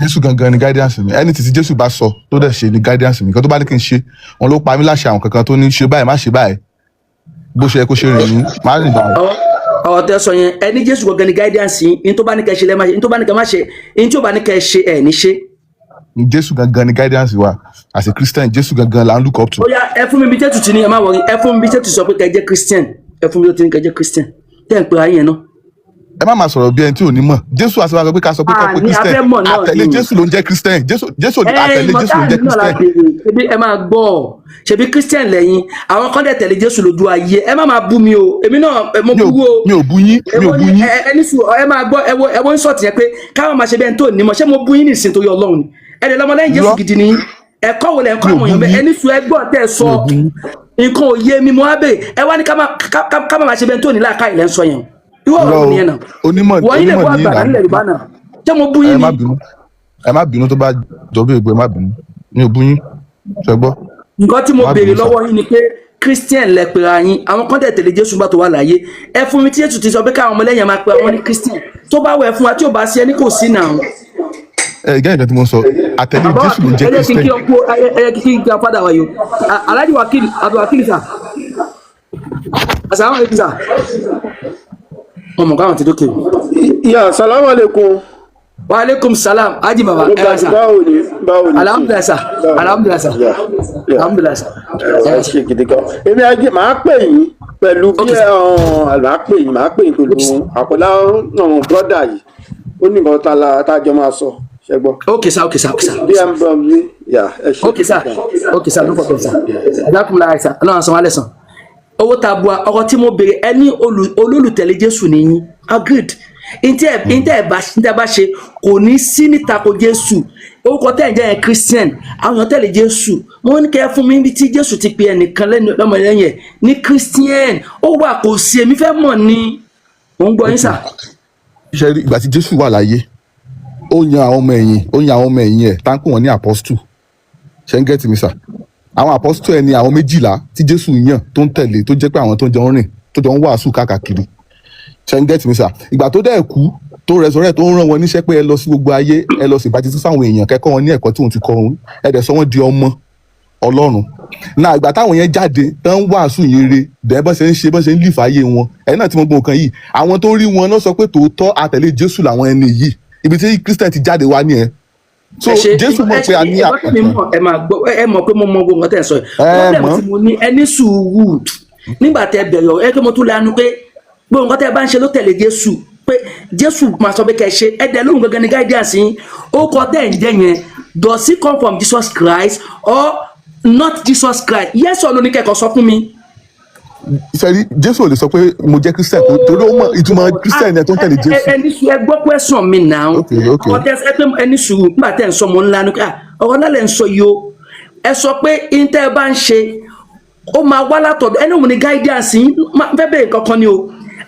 S4: Jésù gangan ni guidance mi. Ẹni tí Jésù bá sọ tó dẹ̀ ṣe ni guidance mi. Nǹkan tó bá ní kí n ṣe, òun ló pa mí láṣẹ. Àwọn kankan tó ní ṣe báyìí, má ṣe báyìí, bó ṣe yẹ kó ṣe rìn ní má rìn báyìí.
S1: Ọ̀rọ̀ tẹ́ sọ yẹn, ẹ ní Jésù gangan ní guidance yín. Ní tó bá ní kẹ́ ṣe lẹ́ máa ṣe, ní tó bá ní kẹ́ má ṣe, ní tí ò bá ní kẹ́ ṣe, ẹ̀ ní ṣe.
S4: Jésù gangan ni guidance wa. As a Christian, Jésù gangan là ń look up to.
S1: Ó yá, ẹ fún mi bí Jésù ti ní ẹ má wọrí. Ẹ fún mi bí Jésù sọ pé kẹ́ jẹ́ Christian. Ẹ fún mi bí ó ti ní kẹ́ jẹ́ Christian tẹ́ ń pe ayé yẹn náà.
S4: Ẹ má máa sọ̀rọ̀ bí ẹni tí ò ní mọ̀. Jésù àti wàá sọ pé ká sọ pé ká pé
S1: Àní
S4: Christian.
S1: afẹ́ mọ̀ náà
S4: Àtẹ̀lé
S1: ni.
S4: Jésù ló ń jẹ́ Christian. Jésù
S1: Ẹ
S4: àtẹ̀lé
S1: ìmọ̀
S4: Jésù ló ń
S1: táàní
S4: jẹ́
S1: náà la
S4: Christian.
S1: béèrè. Ṣebí ẹ máa gbọ́, ṣebí Christian lẹ́yìn, àwọn kan dẹ̀ tẹ̀lé Jésù lójú ayé. Ẹ má máa bú mi o, èmi náà mo
S4: Mi ò
S1: bú o.
S4: mi ò bú yín, mi ò
S1: Èwo
S4: bú
S1: ni
S4: yín.
S1: ẹ ní sùn, ẹ máa gbọ́, ẹ wo ń sọ̀tì yẹn pé káwọn máa ṣe bẹ́ẹ̀ tó ní mọ̀. Ṣé mo bú yín nìsín torí Ọlọ́run ni? Ẹ lè lọ́mọlẹ́yìn Jésù
S4: Irọ́.
S1: gidi ni. Ẹ̀kọ́ wo lẹ̀ ń kọ́
S4: Mi ò
S1: àwọn
S4: bú
S1: èèyàn bẹ́ẹ̀?
S4: yín.
S1: Ẹ ní sùn, ẹ gbọ́ tẹ́ ẹ
S4: Mi
S1: sọ.
S4: ò bú yín.
S1: Nǹkan ò yé mi, mo á bèrè. Ẹ wá ní ká má ká má máa ṣe bẹ́ẹ̀ tó ní làákàyè lẹ́ ń sọ yẹn. Irú ọ̀rọ̀
S4: Irọ́
S1: wo
S4: o.
S1: nìyẹn náà?
S4: Onímọ̀
S1: Wọ́n yín lè
S4: onímọ̀
S1: bọ́
S4: ní
S1: àgbàrá
S4: ìlànà.
S1: nílẹ̀ Yorùbá náà. Ṣé mo bú
S4: Ẹ
S1: yín
S4: má
S1: ni?
S4: bínú. Ẹ má bínú tó bá jọ bí ègbò, ẹ má bínú. Mi ò bú yín. Ṣé gbọ́?
S1: Nǹkan tí mo
S4: Má
S1: béèrè
S4: bínú sà.
S1: lọ́wọ́ yín ni pé Christian lẹ pera yín, àwọn kan dẹ̀ tẹ̀lé Jésù gbà tó wà láyé. Ẹ fún mi tí Jésù ti sọ pé káwọn ọmọlẹ́yìn máa pe àwọn ní Christian. Tó bá wẹ̀ fún wa, tí ò bá sí, ẹni kò sí náà.
S4: Ẹ gẹ́gẹ́ nǹkan tí mo ń sọ, àtẹ̀lé
S1: Bàbá
S4: Jésù ló ń
S1: ẹ
S4: jẹ́
S1: jẹ́ kí n
S4: Christian.
S1: kí ọkọ ẹ jẹ́ kí n kí padà wáyò. Alhaji Wakil Abdulwakil sà. Assalamu alaikum sà. Ọmọ káwọn ti dókè.
S5: Ya, salamu alaikum.
S1: Wa alaikum salam, Haji baba,
S5: Mo
S1: ẹ wá sà.
S5: Báwo ni, báwo ni?
S1: Alhamdulillah sà,
S5: Báwo ni?
S1: alhamdulillah sà.
S5: Ya.
S1: Alhamdulillah sà.
S5: Ẹ ṣe gidi gan. Èmi ajé màá pè yín pẹ̀lú bí
S1: Okay,
S5: ẹ
S1: sir.
S5: màá pè yín, màá pè yín pẹ̀lú
S1: Okay, sir.
S5: àkọlá ọ̀hún brọ́dà yìí. Ó ní nǹkan tá la tá a jọ máa sọ. Ṣé gbọ́?
S1: Okay sir, okay sir, okay sir.
S5: Bí ẹ ń bọ̀ mí, yà ẹ ṣe
S1: Okay
S5: gidi
S1: sir,
S5: gan.
S1: okay sir, no problem sir. Jazakumullah sir, Ọlọ́run san wá lẹ́san. Owó ta bua ọkọ tí mo béèrè, ẹ ní olólùtẹ̀lé Jésù nìyí. Agreed. Ntẹ́ ẹ bá ṣe kò ní sí níta ko Jésù. Orúkọ tẹ́ ẹ̀ ń jẹ́ yẹn Christian, àwọn èèyàn tẹ̀lé Jésù. Wọ́n ní kẹ́ ẹ fún mi níbi tí Jésù ti pe ẹnìkan lẹ́nu lọ́mọ lẹ́yìn ẹ̀ ní Christian. Ó wà kò sí, èmi fẹ́ mọ̀ ni. Mò ń gbọ́ yín sà.
S4: Ṣe rí ìgbà tí Jésù wà láyé, ó yan àwọn ọmọ ẹ̀yìn, ó yan àwọn ọmọ ẹ̀yìn ẹ̀ tá ń pè wọ́n ní apostle. Ṣé ń get mi sà? Àwọn apostle ẹ̀ ni àwọn 12 tí Jésù yàn tó ń tẹ̀lé, tó jẹ́ pé àwọn tó jọ ń rìn, tó jọ ń wàásù káàkiri. Ṣé ń get mi sà? Ìgbà tó dẹ̀ kú, tó resurrect, tó ń rán wọn níṣẹ́ pé ẹ lọ sí gbogbo ayé, ẹ lọ sí ìbátisí sáwọn èèyàn, kẹ́kọ̀ọ́ wọn ní ẹ̀kọ́ tí òun ti kọ́ òun, ẹ dẹ̀ sọ wọ́n di ọmọ Ọlọ́run náà. Ìgbà táwọn yẹn jáde tán ń wàásù yín re dẹ̀, bọ́n ṣe ń ṣe, bọ́n ṣe ń live ayé wọn, ẹ̀yin náà tí mo gbọ́ nǹkan yìí, àwọn tó rí wọn náà sọ pé tòótọ́ àtẹ̀lé Jésù làwọn ẹni yìí. Ibi tí Christian ti jáde wá nìyẹn. So
S1: Ẹ ṣe
S4: Jésù mọ̀
S1: ẹ
S4: pé a
S1: ṣe
S4: ní
S1: ẹ̀gbọ́n tèmi mọ̀. Ẹ máa gbọ́, ẹ mọ̀ pé mo mọ gbogbo nǹkan tẹ́ ẹ sọ yìí.
S4: Ẹ
S1: Problem
S4: mọ̀.
S1: tí mo ní, ẹ ní sùúrù. Nígbà tẹ́ bẹ̀rẹ̀ ọ̀rọ̀, ẹ pé mo tún lanu pé gbogbo nǹkan tẹ́ ẹ bá ń ṣe ló tẹ̀lé Jésù, pé Jésù máa sọ pé kẹ́ ẹ ṣe. Ẹ dẹ̀ lóhùn gangan ní guidance yín. Ó kọ tẹ́ ẹ̀ ń jẹ́ yẹn, does it come from Jesus Christ or not Jesus Christ? Yes or no ní kẹ́kọ̀ọ́ sọ fún mi.
S4: Sẹ́rí, Jésù ò lè sọ pé mo jẹ́ Christian torí ó mọ̀ ìtumọ̀ Christian yẹn tó ń tẹ̀lé Jésù.
S1: Ẹ ní sùúrù, ẹ gbọ́ question mi náà.
S4: Okay.
S1: Ọ̀rọ̀ tẹ́ ẹ pé ẹ ní sùúrù nígbà tẹ́ ẹ ń sọ, mo ńlá ni pé, ah, ọ̀rọ̀ náà lẹ̀ ń sọ yìí o. Ẹ sọ pé intẹ́ ẹ bá ń ṣe, ó máa wá látọ̀dọ̀ ẹni òun ni guidance yín. Fẹ́ bèrè kankan ni o.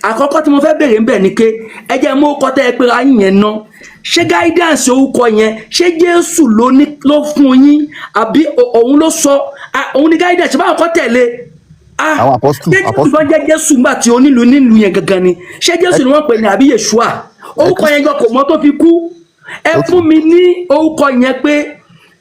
S1: Àkọ́kọ́ tí mo fẹ́ bèrè ń bẹ̀ ni pé ẹ jẹ́ mú orúkọ tẹ́ ẹ pé ra yín yẹn ná. Ṣé guidance orúkọ yẹn, ṣé Jésù ló ní ló fún yín, àbí òun ló sọ, ah, òun ni guidance? Ṣé báwọn kọ́ tẹ̀lé? Ah,
S4: Àwọn apostle,
S1: ṣé Jésù
S4: apostle.
S1: bá jẹ́ Jésù ńgbà tí onílùú nílùú yẹn gangan ni, ṣé Jésù ni wọ́n pè ní àbí Yeshua? Orúkọ yẹn gan kò mọ́ tó fi kú. Ẹ fún mi ní orúkọ yẹn pé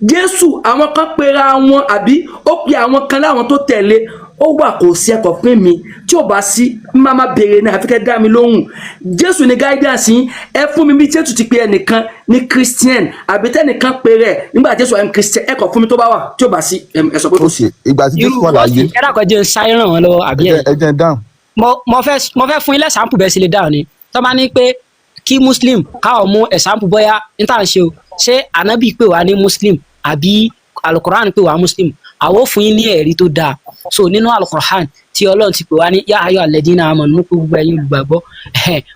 S1: Jésù, àwọn kan pera wọn, àbí ó pe àwọn kan láwọn tó tẹ̀lé. Ó wà kò sí? Ẹkọ fún mi. Tí ò bá sí, má má béèrè ní àfikẹ́ dá mi lóhùn. Jésù ní guidance yín. Ẹ fún mi bí Jésù ti pe ẹnìkan ní Christian, àbí tẹnìkan pe rẹ̀ nígbà Jésù wà ní Christian. Ẹ kọ fún mi tó bá wà. Tí ò bá sí, ẹ sọ pé kò sí.
S4: Ok, ìgbà tí
S3: Irú
S4: Jésù wà láyé
S3: ẹ dàkọ jẹ́ ń sáré ràn wọ́n lọ́wọ́ àbí
S4: ẹ
S3: ẹ̀
S4: jẹ́, ẹ jẹ́ n dáhùn.
S3: Mo fẹ́ fún yín l'example bẹ́ẹ̀ sì lè dáhùn ni. Tó bá ní pé kí Muslim káwọn mú example, bóyá níta ń ṣe o, ṣé Anabi pè wá ní Muslim àbí Alukoran pè wá Muslim, àwọn ò fún yín ní ẹ̀rí tó dáa. So nínú Alukoran tí Ọlọ́run ti pè wá ní yá ayọ̀ alladina amanu, pé gbogbo ẹ̀yin olùgbàgbọ́,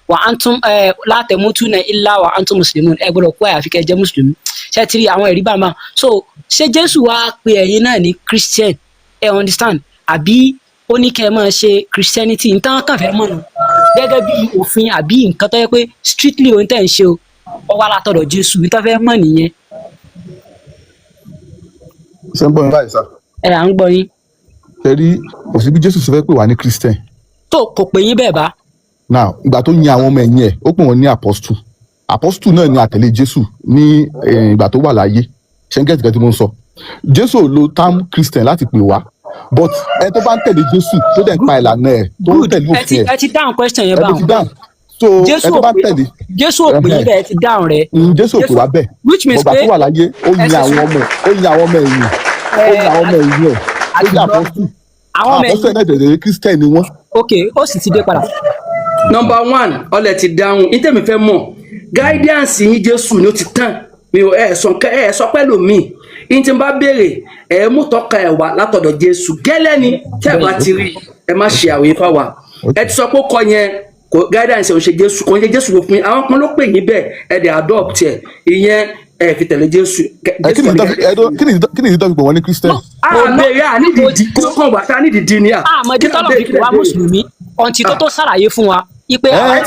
S3: wa antum la tamutuna illa wa antum muslimun, ẹ gbọ́dọ̀ kú àyàfi kẹ́ jẹ́ mùsùlùmí. Ṣé ti rí àwọn ẹ̀rí bá máa so? Ṣé Jésù wá pe ẹ̀yin náà ní Christian, ẹ understand, àbí ó ní kẹ́ ẹ máa ṣe Christianity? Nǹkan kàn fẹ́ mọ̀ nù gẹ́gẹ́ bí òfin àbí nǹkan tó yẹ pé strictly ohun tẹ̀ ń ṣe o, ó wá látọ̀dọ̀ Jésù. Nǹkan fẹ́ mọ̀ nìyẹn.
S4: Ṣé ń gbọ́ mi báyìí sá?
S3: Ẹ à ń gbọ́ yín.
S4: Ṣe rí, kò sí bí Jésù ṣe fẹ́ pè wá ní Christian.
S3: Tó kò pè yín bẹ́ẹ̀ bá.
S4: Now, ìgbà tó yan àwọn ọmọ ẹ̀yìn ẹ̀, ó pè wọ́n ní apostle. Apostle náà ni àtẹ̀lé Jésù ní ìgbà tó wà láyé. Ṣé ń get nǹkan tí mo ń sọ? Jésù ò lo term Christian láti pè wá, but ẹ tó bá ń tẹ̀lé Jésù, tó dẹ̀ ń pa ìlànà ẹ̀, tó ń
S3: Good.
S4: tẹ̀lé
S3: Ẹ ti
S4: òfin ẹ̀.
S3: Ẹ ti dáhùn question yẹn
S4: Ẹ bó ti
S3: báwọn.
S4: dáhùn. So
S3: Jésù
S4: ẹ tó
S3: ò
S4: bá ń
S3: pè
S4: tẹ̀lé
S3: Jésù ò pè yín bẹ́ẹ̀, ẹ ti dáhùn rẹ̀.
S4: Jésù ò pè wá bẹ́ẹ̀.
S3: Which means
S4: bọ̀gbà
S3: pé
S4: tó wà láyé, ó
S3: ẹ
S4: yan
S3: ṣe
S4: àwọn ọmọ ẹ̀, ó yan àwọn ọmọ ẹ̀yìn, ó yan àwọn ọmọ ẹ̀yìn ẹ̀, ó
S3: àti
S4: yan
S3: gbọ́
S4: apostle.
S3: Àwọn
S4: Àwọn
S3: ọmọ
S4: apostle
S3: ẹ̀yìn
S4: ẹ̀ náà tẹ̀lé, Christian ni wọ́n.
S3: Ok, ó sì ti dé padà.
S1: Number one, ọlẹ̀ ti dáhùn. Ní tèmi fẹ́ mọ̀, guidance yín, Jésù ni ó ti tán. Mi ò ẹ̀ sọ ẹ̀ sọ pẹ́ lómi. Yín tí n bá béèrè, ẹ̀ mú tọ́ka ẹ̀ wá látọ̀dọ̀ Jésù. Gẹ́lẹ́ ni tẹ́ ẹ bá ti rí, ẹ má ṣe àwòyé fáwa. Ẹ ti sọ pé ó kọ yẹn kò guidance ò ṣe Jésù, kò ń ṣe Jésù ló fún yín. Àwọn kan ló pè yín bẹ́ẹ̀, ẹ dẹ̀ adopt ẹ̀. Ìyẹn ẹ fi tẹ̀lé Jésù.
S4: Ẹ kí ni ìdí tó fi- ẹ dó- kí ni ìdí tó- kí ni ìdí tó fi pè wọ́n ní Christian?
S1: A béèrè, à nídìí ìdí kí ló kàn wá tá nídìí di ni à.
S3: Àmọ́ ìdí tọ́lọ̀ fi pè wá mùsùlùmí ọ̀ǹtí tó ṣàlàyé fún wa ipe
S4: Ẹ.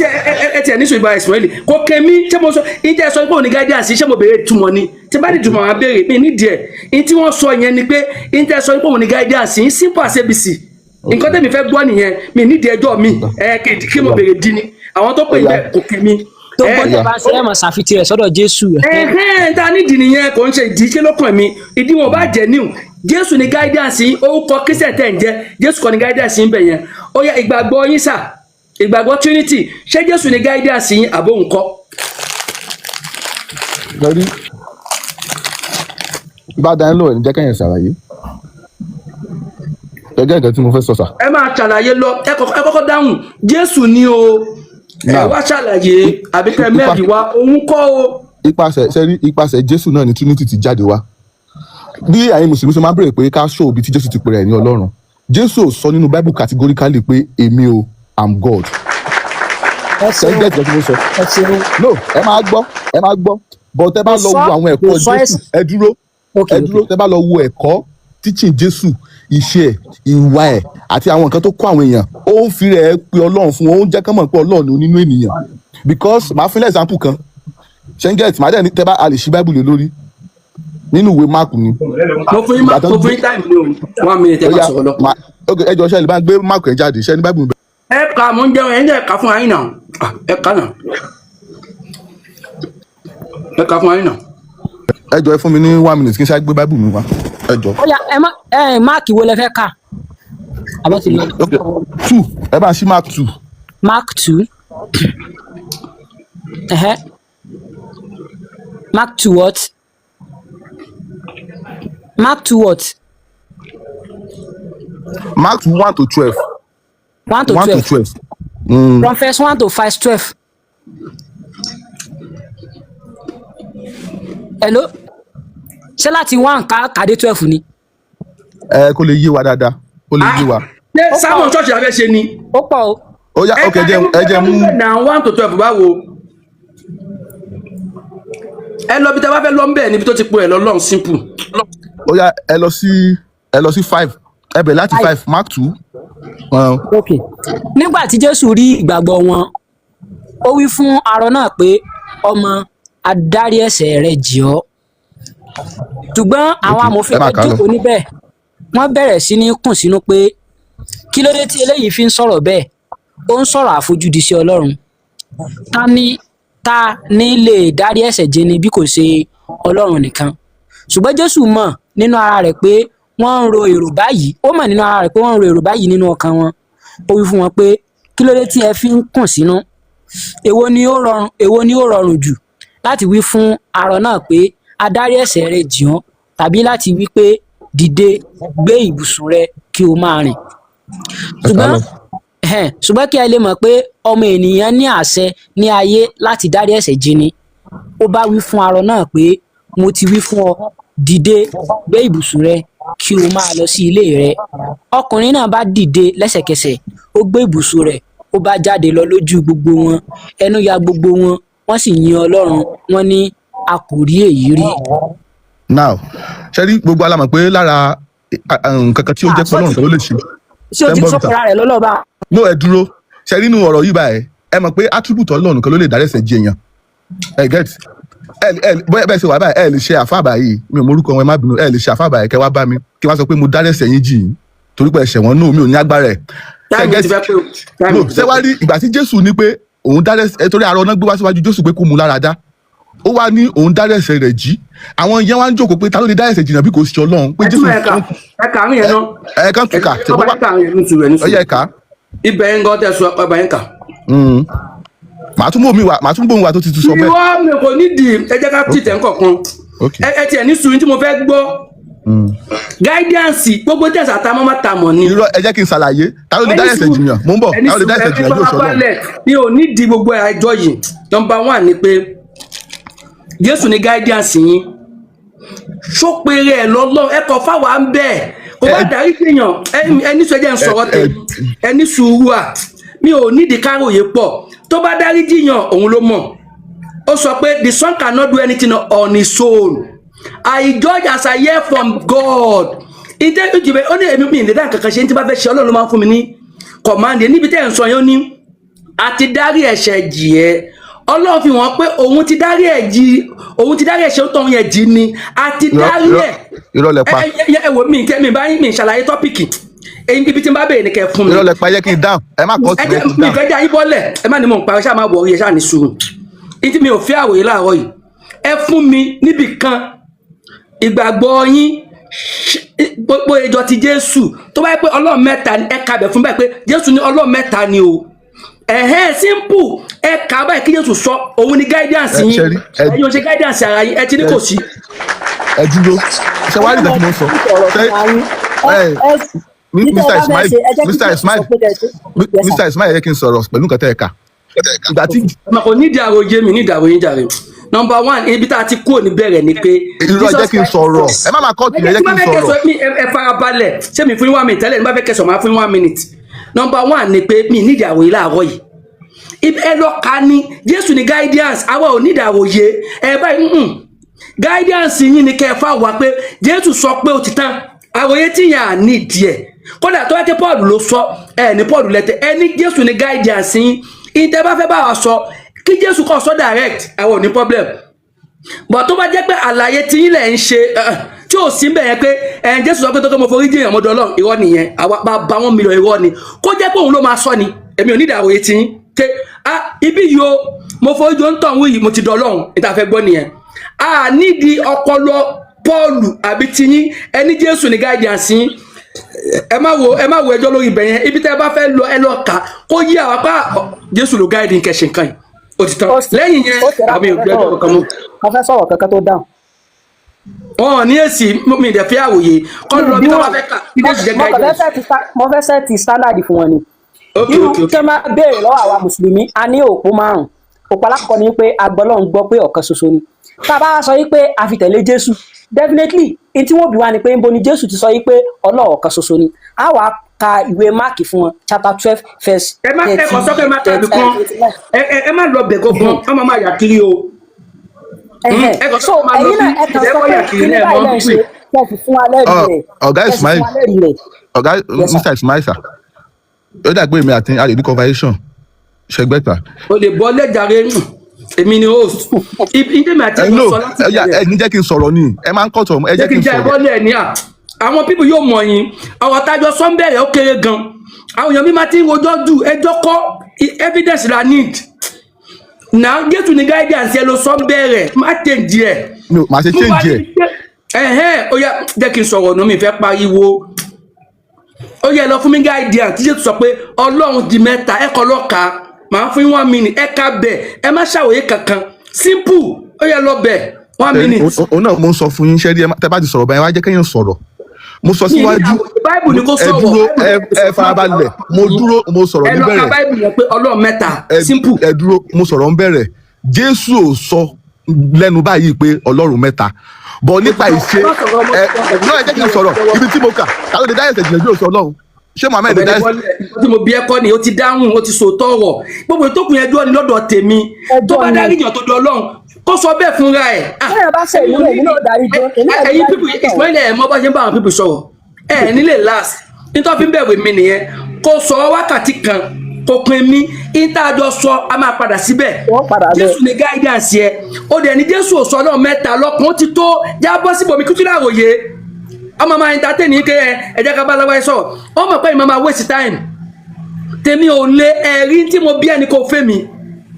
S1: Ẹ ti ẹ ní sùn ìgbà ìsìnwẹ́lì kò kẹ́mi. Ṣé mo sọ ìjẹ́ sọ pé òní guidance? Ṣé mo béèrè ìtumọ̀ ni? Tí bá ní ìtumọ̀, àwọn béèrè mi nídìí ẹ̀. Ní tí wọ́n sọ yẹn ni pé ìjẹ́ sọ pé òní guidance yín, simple as ABC. Nǹkan tẹ́mi fẹ́ gbọ́ nìyẹn, mi nídìí ẹjọ́ mi. Ẹ kí mo béèrè di ni àwọn tó pè é bẹ́ẹ̀, kò kẹ́mi.
S3: Tó
S1: Ẹ
S3: gbọ́dọ̀ bá ṣe é mọ̀ ṣàfitì rẹ̀ sọ́dọ̀ Jésù.
S1: Ẹ̀hẹ́n, tá a nídìí nìyẹn, kò ń ṣe ìdí. Kí ló kàn mí? Ìdí wọn bá jẹ́ níwò, Jésù ní guidance yín. Orúkọ Christian tẹ̀ ń jẹ́, Jésù kọ́ ní guidance yín bẹ̀ yẹn. Ó yá, ìgbàgbọ́ yín sà, ìgbàgbọ́ Trinity, ṣé Jésù ní guidance yín àbó nǹkọ́?
S4: Lórí bá dání lò ẹ̀ ní jẹ́ kẹ́yìn ṣàlàyé gẹ́gẹ́ nǹkan tí mo fẹ́ sọ sà.
S1: Ẹ máa ṣàlàyé lọ. Ẹ kọ́kọ́ dáhùn Jésù ni o. Ẹ
S4: Now,
S1: wá ṣàlàyé àbí kẹ mẹ́rin wá òun kọ́ o.
S4: Ipasẹ̀ sẹ́rí, ipasẹ̀ Jésù náà ni Trinity ti jáde wá. Bí àyìn mùsùlùmí ṣe máa ń béèrè pé ká ṣó ibi tí Jésù ti pèrè ẹ̀ ní Ọlọ́run, Jésù ò sọ nínú Bible categorically pé èmi o, am God.
S3: Ẹ
S4: Ṣe ń
S3: ṣeun.
S4: get nǹkan tí mo sọ?
S3: Ẹ ṣeun.
S4: No, ẹ máa gbọ́, ẹ máa gbọ́, but ẹ bá
S3: Kò
S4: lọ
S3: sọ
S4: wo àwọn
S3: kò
S4: ẹ̀kọ́
S3: sọ
S4: Jésù,
S3: ẹ̀sìn.
S4: ẹ dúró.
S3: Ok.
S4: Ẹ
S3: Ok.
S4: dúró. Tẹ bá lọ wo ẹ̀kọ́ teaching Jésù, iṣẹ́ ẹ̀, ìwà ẹ̀ àti àwọn nǹkan tó kọ́ àwọn èèyàn, ó ń fi rẹ̀ pé Ọlọ́run fún wọn, ó ń jẹ́ kán mọ̀ pé Ọlọ́run ni nínú ènìyàn, because màá fún ilé example kan. Ṣe ń get? Màá dẹ̀ ní tẹ bá a lè ṣí Bible lé lórí nínú ìwé Mark ni.
S1: Mo fún yín
S4: Ìgbà tó
S1: mo fún yín time ni o, one minute, ẹ
S4: ó
S1: máa
S4: yá
S1: sọ̀rọ̀ lọ.
S4: Ok, ẹ jọ, ṣe lè bá gbé Mark ẹ jáde? Ṣe ní Bible bẹ?
S1: Ẹ kà, mo ń jẹun, ẹ ń jẹ, ẹ kà fún ayín náà. Ah, ẹ kà náà, ẹ kà fún ayín náà.
S4: Ẹ jọ, ẹ fún mi ní one minute kí n ṣáà gbé Bible mi wá, ẹ jọ.
S3: Ó yá, ẹ má ẹ Mark wo lẹ fẹ́ kà? Àbọ̀ ti lọ.
S4: Ok, two, ẹ bá ń ṣí Mark 2.
S3: Mark 2. Ẹ̀hẹ́. Mark 2 what? Mark 2 what?
S4: Mark 1 to 12.
S3: 1 to
S4: 1 to
S3: 12.
S4: 12.
S3: From verse 1 to verse 12. Hello, ṣé láti 1 ká kàdé 12 ni?
S4: Ẹ kó lè yé wa dáadáa, kó lè yé wa.
S1: Ṣé
S3: Ó pọ̀.
S1: sámọ̀ ṣọ́ọ̀ṣì la fẹ́ ṣe ni?
S3: Ó pọ̀ o.
S4: Ó yá, ok, ẹ jẹ́ mú.
S1: Na 1 to 12 báwo? Ẹ lọ bí tẹ bá fẹ́ lọ ń bẹ̀ níbi tó ti po ẹ̀ lọ́lọ́run, simple.
S4: Ó yá, ẹ lọ sí 5, ẹ bẹ̀rẹ̀ láti
S3: 5.
S4: 5, Mark 2.
S3: Ok. Nígbà tí Jésù rí ìgbàgbọ́ wọn, ó wí fún arọ náà pé, "Ọmọ, adarí ẹ̀ṣẹ̀ rẹ jì ọ́." Ṣùgbọ́n àwọn
S4: Ok,
S3: amòfin
S4: ẹ máa
S3: kan
S4: kà á lọ.
S3: jókòó níbẹ̀, wọ́n bẹ̀rẹ̀ sí ní kùn sínú pé, "Kí ló dé tí eléyìí fi ń sọ̀rọ̀ bẹ́ẹ̀? Ó ń sọ̀rọ̀ àfojúdi sí Ọlọ́run. Ta ni lè dárí ẹ̀ṣẹ̀ jìni bí kò ṣe Ọlọ́run nìkan?" Ṣùgbọ́n Jésù mọ̀ nínú ara rẹ̀ pé wọ́n ń ro èrò báyìí. Ó mọ̀ nínú ara rẹ̀ pé wọ́n ń ro èrò báyìí nínú ọkàn wọn. Ó wí fún wọn pé, "Kí ló dé tí ẹ fi ń kùn sínú? Èwo ni ó rọrùn jù, láti wí fún arọ náà pé, 'Adarí ẹ̀ṣẹ̀ rẹ jì ọ́,' tàbí láti wí pé, 'Dìde, gbé ibùsùn rẹ kí o máa rìn'?"
S4: Ẹ kà á
S3: Ṣùgbọ́n
S4: lọ.
S3: ẹhẹ́n, ṣùgbọ́n kí ẹ lè mọ̀ pé ọmọ ènìyàn ní àṣẹ ní ayé láti dárí ẹ̀ṣẹ̀ jìni, ó bá wí fún arọ náà pé, "Mo ti wí fún ọ, dìde, gbé ibùsùn rẹ kí o máa lọ sí ilé rẹ." Ọkùnrin náà bá dìde lẹ́sẹ̀kẹsẹ̀, ó gbé ibùsùn rẹ̀, ó bá jáde lọ lójú gbogbo wọn. Ẹnu ya gbogbo wọn, wọ́n sì yin Ọlọ́run. Wọ́n ní, "A kò rí èyí rí."
S4: Now, ṣe rí, gbogbo alamọ̀ pé lára nǹkan kan tí ó jẹ́ pé Ọlọ́run kan ló lè ṣe.
S3: Ṣé o
S4: Ṣé ń
S3: ti
S4: gbọ́ mi
S3: sọ
S4: sà?
S3: fúnra rẹ̀ lọ́lọ́ba?
S4: No, ẹ dúró. Ṣe rí, nínú ọ̀rọ̀ yìí báyìí, ẹ mọ̀ pé attribute Ọlọ́run kan ló lè dárí ẹ̀ṣẹ̀ jì èèyàn. Ẹ get ẹ ẹ bóyá bẹ́ẹ̀ ṣe wà báyìí, ẹ lè ṣe àfáà báyìí, mi ò morúkọ wọn, ẹ má bínú. Ẹ lè ṣe àfáà báyìí kẹ wá bá mi kí wá sọ pé mo dárí ẹ̀ṣẹ̀ yín jì yín torí pé ẹ̀ṣẹ̀ wọn. No, mi ò ní agbára ẹ̀. Ṣe
S1: Time
S4: get?
S1: ti fẹ́ pé o, time
S4: No,
S1: ti
S4: ṣé
S1: fẹ́
S4: wá
S1: pé.
S4: rí ìgbà tí Jésù ní pé òun dárí ẹ̀ṣẹ̀, torí arọ náà gbé wá síwájú Jésù pé kó mu lára dá, ó wá ní òun dárí ẹ̀ṣẹ̀ rẹ̀ jí, àwọn yẹn wá ń jókòó pé ta ló lè dá ẹ̀ṣẹ̀ jìnnà bí kò ṣe Ọlọ́run, pé
S1: Ẹ
S4: Jésù
S1: túmọ̀, ẹ kà, ẹ kà àárín yẹn náà.
S4: Ẹ kàn tún kà.
S1: Ẹ ọba yẹn kà àárín yẹn, ní sùúrù, ẹ ní
S4: Ó yẹ
S1: sùúrù.
S4: ká.
S1: Ibẹ̀ yẹn gan tẹ̀ sọ, ọba yẹn kà.
S4: Màá tún bò mí wá, màá tún bò mí wá tó ti tún sọ bẹ́ẹ̀.
S1: Ìwọ mi kò nídìí, ẹ jẹ́ ká tìtẹ̀ ńkọ̀kan.
S4: Ok.
S1: Ẹ tiẹ̀ ní sùúrù tí mo fẹ́ gbọ́. Guidance gbogbo tẹ̀sán àtàmọ́ má ta mọ̀ ni.
S4: Irọ́, ẹ jẹ́ kí n ṣàlàyé. Ta ló lè dá
S1: Ẹni
S4: ẹ̀ṣẹ̀
S1: sùúrù,
S4: jìyàn? Mò ń bọ̀.
S1: ẹni
S4: Ta ló lè dá
S1: sùúrù,
S4: ẹ̀ṣẹ̀
S1: ẹ
S4: jìyàn yóò sọ Ọlọ́run?
S1: farabalẹ̀. Mi ò ní di gbogbo àjọ yìí. Number one ni pé Jésù ní guidance yín, ṣópere ẹ lọ́lọ́, ẹ kọ fáwa ń bẹ̀ kó bá darí kéèyàn. Ẹni sọ, ẹ jẹ́ n sọ̀rọ̀ tèmi. Ẹni sùúrù à, mi ò nídìí káròyé pọ̀. Tó bá dárí jiyàn, òun ló mọ̀. Ó sọ pé the son cannot do anything on his own, I judge as I hear from God. Ìdẹ́ ìjìbẹ́ ó ní èmi mi ìdẹ́dá kankan ṣe ní tí bá fẹ́ ṣe, Ọlọ́run ló máa ń fún mi ní command. Níbi tẹ́ ẹ̀ ń sọ yẹn, ó ní a ti dárí ẹ̀ṣẹ̀ jì ẹ́. Ọlọ́run fi wọ́n pé òun ti dárí ẹ̀ jì, òun ti dárí ẹ̀ṣẹ̀ tó ń yẹn jì ni a ti
S4: Irọ́,
S1: dárí
S4: irọ́,
S1: ẹ̀.
S4: Irọ́ lẹ pa.
S1: Ẹ ẹ ẹ wò mí, kẹ́ mi bá yín mi ṣàlàyé topic èyí. Ibi tí n bá béèrè ni kẹ́ fún mi.
S4: Irọ́ lẹ pa. Ẹ jẹ́ kí n dáhùn, ẹ má kọ́
S1: Ẹ
S4: sí, ẹ
S1: jẹ́
S4: kí n
S1: mi
S4: dáhùn.
S1: fẹ́ jẹ́ ayé bọ́lẹ̀. Ẹ má ní mò ń parí, ṣáà má wọrí, ẹ ṣáà ní sùúrù. Ìdí mi ò fẹ́ àwòye láàárọ̀ yìí. Ẹ fún mi níbì kan ìgbàgbọ́ yín gbogbo ìjọ ti Jésù tó bá yẹ pé Ọlọ́run mẹ́ta ni, ẹ kàbẹ̀ fún báyìí pé Jésù ní Ọlọ́run mẹ́ta ni o. Ẹ̀hẹ́n, simple. Ẹ kà á báyìí kí Jésù sọ òun ni guidance
S4: Ẹ
S1: yín.
S4: ṣe rí,
S1: Ẹ̀yin ò ṣe guidance ara yín, ẹ ti ní kò sí.
S4: Ẹ dúró, ṣe wá rí ìgbà tí mo ń sọ ṣe ẹ Mr. Ismail, Mr. Ismail, Mr. Ismail, ẹ jẹ́ kí n sọ̀rọ̀ pẹ̀lú nǹkan tẹ́ ẹ kà ìgbà tí
S1: Ọmọ kò nídìí àròyé mi, nídìí àròyé jàre. Number one, ibi tá a ti kúrò níbẹ̀rẹ̀ ni pé
S4: Irọ́, ẹ jẹ́ kí n sọ̀rọ̀, ẹ má máa kọ́ọ̀tù, ẹ jẹ́ kí n sọ̀rọ̀.
S1: Mi ẹ farabalẹ̀. Ṣé mi fún yín 1 minute tẹ́lẹ̀ ní bá fẹ́ kẹsàn-án, máa fún yín 1 minute. Number one ni pé mi nídìí àròyé láàárọ̀ yìí. Ẹ lọ ka ni Jésù ní guidance. Àwa ò nídìí àròyé ẹ báyìí. Guidance yín ni kẹ́ ẹ fà wá pé Jésù sọ pé ó ti tán. Àròyé tí yàn á nídìí ẹ̀, kódà tó bá jẹ́ Paul ló sọ ẹ ní Paul lẹ́tẹ̀. Ẹ ní Jésù ní guidance yín. Ìtẹ́ bá fẹ́ bá wa sọ, kí Jésù kọ́ sọ direct, àwọn ò ní problem. But tó bá jẹ́ pé àlàyé tí yín lẹ̀ ń ṣe tí ò sí bẹ́ẹ̀ yẹn pé ẹ̀ Jésù sọ pé tó tó mo forí jìyàn mo dọ́lọ́, irọ́ nìyẹn. Àwa bá bá wọn mílíọ̀nù, irọ́ ni. Kó jẹ́ pé òun ló máa sọ ni, èmi ò ní ìdàròyé tí yín ké ah ibi yìí o, mo forí jọ ń tàn wí yìí, mo ti dọ́lọ́hún. Níta fẹ́ gbọ́ nìyẹn. A nídìí ọpọlọ Pọ́ọ̀lù àbí tiyín. Ẹni Jésù ní guidance yín. Ẹ má wo ẹjọ́ lórí ibẹ̀ yẹn. Ibi tẹ́ ẹ bá fẹ́ lọ, ẹ lọ kà kó yí àwa pa Jésù ló guide kẹ̀ṣẹ̀ nǹkan yìí, ó ti tán. Lẹ́yìn yẹn, àmì ò gbé ẹjọ́ kankan mọ́.
S3: Mo fẹ́ sọ̀rọ̀ kankan tó dáhùn.
S1: Wọn ò ní èsì. Mi ì dẹ̀ fẹ́ àwòye kọ́ lọ bí wọ́n bá fẹ́ kà kí Jésù jẹ́
S3: Mo kàn fẹ́
S1: guidance.
S3: Mo fẹ́ set standard fún wọn ni. Irú
S1: Ok.
S3: tí wọ́n máa béèrè lọ́wọ́ àwa mùsùlùmí, a ní òpó márùn-ún. Òpó alákọ̀ọ́kọ́ ni pé a gbọ́ Ọlọ́run gbọ́ pé ọ̀kan ṣoṣo ni. Tá a bá wá sọ yí pé a fi tẹ̀lé Jésù, definitely n tí wọ́n bí wa ni pé níbo ni Jésù ti sọ yí pé Ọlọ́run ọ̀kan ṣoṣo ni. A wàá ka ìwé Máàkì fún wọn, chapter 12 verse
S1: Ẹ má ẹ kàn sọ pé má tàbí kan. Ẹ má lọ bẹ̀ gangan, ẹ má má yà kiri o. Ẹ kàn sọ
S3: So
S1: pé má lọ
S3: ẹ̀yin náà
S1: bí
S3: ẹ kàn
S1: ìfẹ́
S3: sọ
S1: kọ́
S3: pé
S1: yà kiri
S3: kíní
S1: náà
S3: báyìí
S1: mọ́
S3: lẹ́ ń ṣe,
S1: pé.
S3: kẹ́ ẹ sì fún wa lẹ́rìí rẹ̀.
S4: Ọ̀gá
S3: Kẹ́ ẹ sì fún
S4: Ismail.
S3: wa lẹ́rìí rẹ̀.
S4: Ọ̀gá
S3: Yes, sir.
S4: Mr. Ismail sir, ó dàgbé mi àti a lè ní conversation ṣẹgbẹ́ta.
S1: O lè bọ́ lẹ́jàre, èmi ni host ibi ní àti
S4: Ẹ
S1: ẹ̀jọ̀
S4: no
S1: sọ láti
S4: ẹ yà,
S1: bẹ̀rẹ̀.
S4: ẹ ní jẹ́ kí n sọ̀rọ̀ ni, ẹ máa ń kọ̀tọ̀, ẹ jẹ́
S1: Jẹ́
S4: kí
S1: kí
S4: n
S1: n jẹ́
S4: sọ̀rọ̀.
S1: ìbọ́lẹ̀ ní à àwọn people yóò mọ̀ yín. Ọ̀rọ̀ tájọ sọ́ńbẹ̀rẹ̀ ó kéré gan. Àwọn èèyàn mi máa ti ń rojọ́ jù. Ẹjọ́ kọ́, evidence la need now. Jésù ní guidance ẹ ló sọ́ńbẹ̀rẹ̀, má change ẹ̀.
S4: Mi ò máa ṣe
S1: Mo bá
S4: change ẹ̀.
S1: ní pé ẹ̀hẹ́n, ó yá, jẹ́ kí n sọ̀rọ̀ nù, mi fẹ́ pariwo. Ó yẹ lọ fún mi guidance tí Jésù sọ pé Ọlọ́run di mẹ́ta. Ẹ kọ́ lọ́ka, màá fún yín 1 minute. Ẹ ká bẹ̀, ẹ má ṣàwòye kankan, simple. Ó yẹ lọ bẹ̀, 1 minute.
S4: Òun náà mo ń sọ fún yín. Ṣẹ́rí, tẹ́ bá ti sọ̀rọ̀ báyìí, wá jẹ́ kéèyàn sọ̀rọ̀. Mo sọ
S1: Mi ní
S4: síwájú.
S1: àwọn Báìbù ni kò
S4: Ẹ
S1: sọ̀rọ̀.
S4: dúró,
S1: Báìbù ni kò
S4: ẹ
S1: sọ̀rọ̀.
S4: farabalẹ̀. Mo dúró, mo sọ̀rọ̀
S1: Ẹ lọ ka
S4: níbẹ̀rẹ̀.
S1: Báìbù yẹn pé Ọlọ́run mẹ́ta, simple.
S4: Ẹ dúró, mo sọ̀rọ̀ ń bẹ̀rẹ̀. Jésù ò sọ lẹ́nu báyìí pé Ọlọ́run mẹ́ta bọ̀ nípa ìṣe.
S1: Ẹ má sọ̀rọ̀ ọmọ
S4: Ẹ
S1: sọ̀rọ̀.
S4: náà, ẹ jẹ́ kí n sọ̀rọ̀. Ibi tí mo kà, ta ló lè dá ẹ̀ṣẹ̀ jìnnà bí òsì Ọlọ́run? Ṣé Muhammed lè dá
S1: Ọ̀gbẹ́ni
S4: ẹ̀ṣẹ̀?
S1: Bọ́lẹ̀, nǹkan tí mo bí ẹ̀kọ́ ni ó ti dáhùn, ó ti sòótọ́ ọ̀rọ̀. Gbogbo ìtókùn yẹn dúró ní lọ́dọ̀ tèmi. Tó
S3: Ẹjọ́
S1: bá
S3: ni.
S1: dárí yàn tó di Ọlọ́run, kó sọ bẹ́ẹ̀ fúnra ẹ̀. Ah,
S3: Bẹ́ẹ̀ bá ṣe ìlú, èmi náà dárí jọ, èmi náà
S1: ẹ̀yin
S3: dárí
S1: pípù
S3: jọ.
S1: Ismail, ẹ̀ mọ́ bá ṣe ń bá àwọn people sọ̀rọ̀ ẹ̀ nílé last nítorí fi ń bẹ̀rù mi nìyẹn. Kó sọ wákàtí kan kó pin mí ìtajọ sọ, a máa padà síbẹ̀.
S3: Wọ́n padà bẹ̀.
S1: Jésù ní guidance yẹ, ó dẹ̀ ní Jésù ò sọ Ọlọ́run mẹ́ta lọ́kùn. Ó ti tó, jábọ́ síbòmí kí tún láàròyé ọmọ máa entertain yín ké. Ẹ jẹ́ ká bá láwáyé sọ̀rọ̀. Ó mọ̀ pé ìmọ̀ máa waste time tèmi ò lé. Ẹ̀rí tí mo bí ẹni kò fẹ́ mi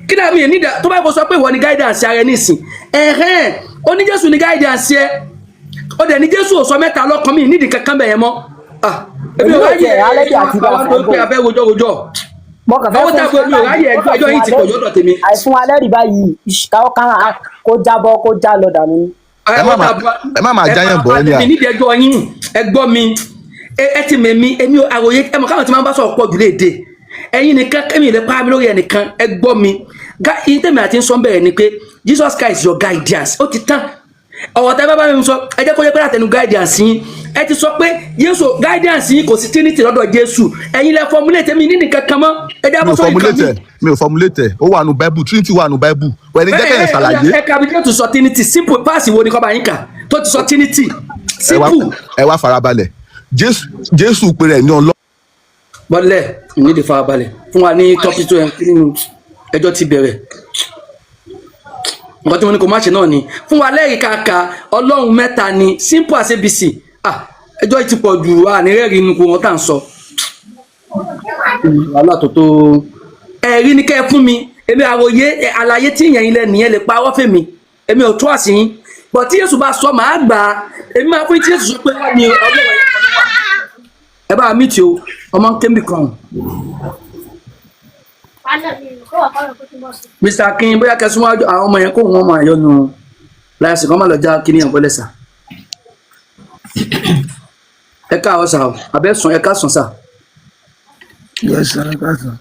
S1: kí náà mi ì nídà. Tó bá kó sọ pé ìwọ ni guidance ara ẹ nísìn, ẹ̀hẹ́n, ó ní Jésù ní guidance yẹ, ó dẹ̀ ní Jésù ò sọ mẹ́ta lọ́kàn. Mi ì nídìí kankan bẹ̀yẹn mọ́. Ah, èmi ò
S3: Èmi ò
S1: ráyè
S3: tiẹ̀ alẹ́bí àti bá
S1: àwọn tó ń pè abẹ́ rojọ́ rojọ́.
S3: Mo kàn fẹ́
S1: Àwọn
S3: fún
S1: tá a pè mí ò ráyè ẹjọ́, ẹjọ́ yìí ti pọ̀ jọ́dọ̀ tèmi.
S3: Àìfún alẹ́rìí báyìí, ìṣìkà ọkàn á kó jábọ́, kó já lọ dànù ni.
S4: Ẹ má máa ẹ má máa jáyàn bọ̀
S1: ẹ
S4: ẹ́ ní à.
S1: mi nídìí ẹjọ́ yín, ẹ gbọ́ mi, ẹ ti mẹ̀mí èmi ò àròyé. Ẹ mọ̀ káwọn tí máa ń bá sọ̀rọ̀ pọ̀ jù léde ẹ̀yin nìkan, kẹ́mi ìlẹ̀ pa mi lórí ẹnìkan. Ẹ gbọ́ mi, yín tẹ̀mí àti sọ bẹ̀rẹ̀ ni pé Jesus Christ is your guidance. Ó ti tán. Ọ̀rọ̀ tẹ́ bá bá mi sọ, ẹ jẹ́ kó jẹ́ pé látẹnu guidance yín. Ẹ ti sọ pé Jésù guidance yín, kò sí Trinity lọ́dọ̀ Jésù. Ẹ̀yin lẹ formulate mi ní nìkan kan mọ́. Ẹ jẹ́
S4: Mi ò
S1: abọ́sọ̀ nǹkan
S4: formulate
S1: mi.
S4: ẹ̀, mi ò formulate ẹ̀. Ó wà nù Bible, Trinity wà nù Bible. Wọ́n ẹni jẹ́ kẹ́yìn ṣàlàyé.
S1: Ẹ ka bí tó sọ Trinity, simple. Pass wo ni kọ́ bá yín kà tó ti sọ Trinity?
S4: Ẹ wá
S1: Simple.
S4: Ẹ wá farabalẹ̀. Jésù pe rẹ̀ ní Ọlọ́run.
S1: Bọ́lẹ̀ ìnídìí farabalẹ̀ fún wa ní topic tó yẹn nínú ẹjọ́ ti bẹ̀rẹ̀. Nǹkan tí wọ́n ní kò má ṣe náà ni fún wa lẹ́rìí kàkà Ọlọ́run mẹ́ta ni, simple as ABC. Ah, ẹjọ́ yìí ti pọ̀ jù, ànírẹ́rìí inú kó wọn tá à ń sọ wàhálà tó tó. Ẹ̀rí ni kẹ́ ẹ fún mi. Èmi àròyé ẹ, àlàyé tí ìyẹn ilẹ̀ nìyẹn lè pa ọwọ́ fèmí, èmi ò tó àsìyín bọ̀. Tí Jésù bá sọ, màá gbà á. Èmi máa fún tí Jésù sọ pé wọ́n ní Ọlọ́run ẹ bá mi tí o ọmọ ń kébì kan. Mr Akin, bóyá kẹsùn wájú àwọn ọmọ yẹn kó wọn máa yọnu láìsí kan má lọ já kíní yẹn bọ́lẹ̀ sà. Ẹ káàárọ̀ sà o, abẹ́ sùn, ẹ káàsán sà.
S6: Yes, sir, káàsán.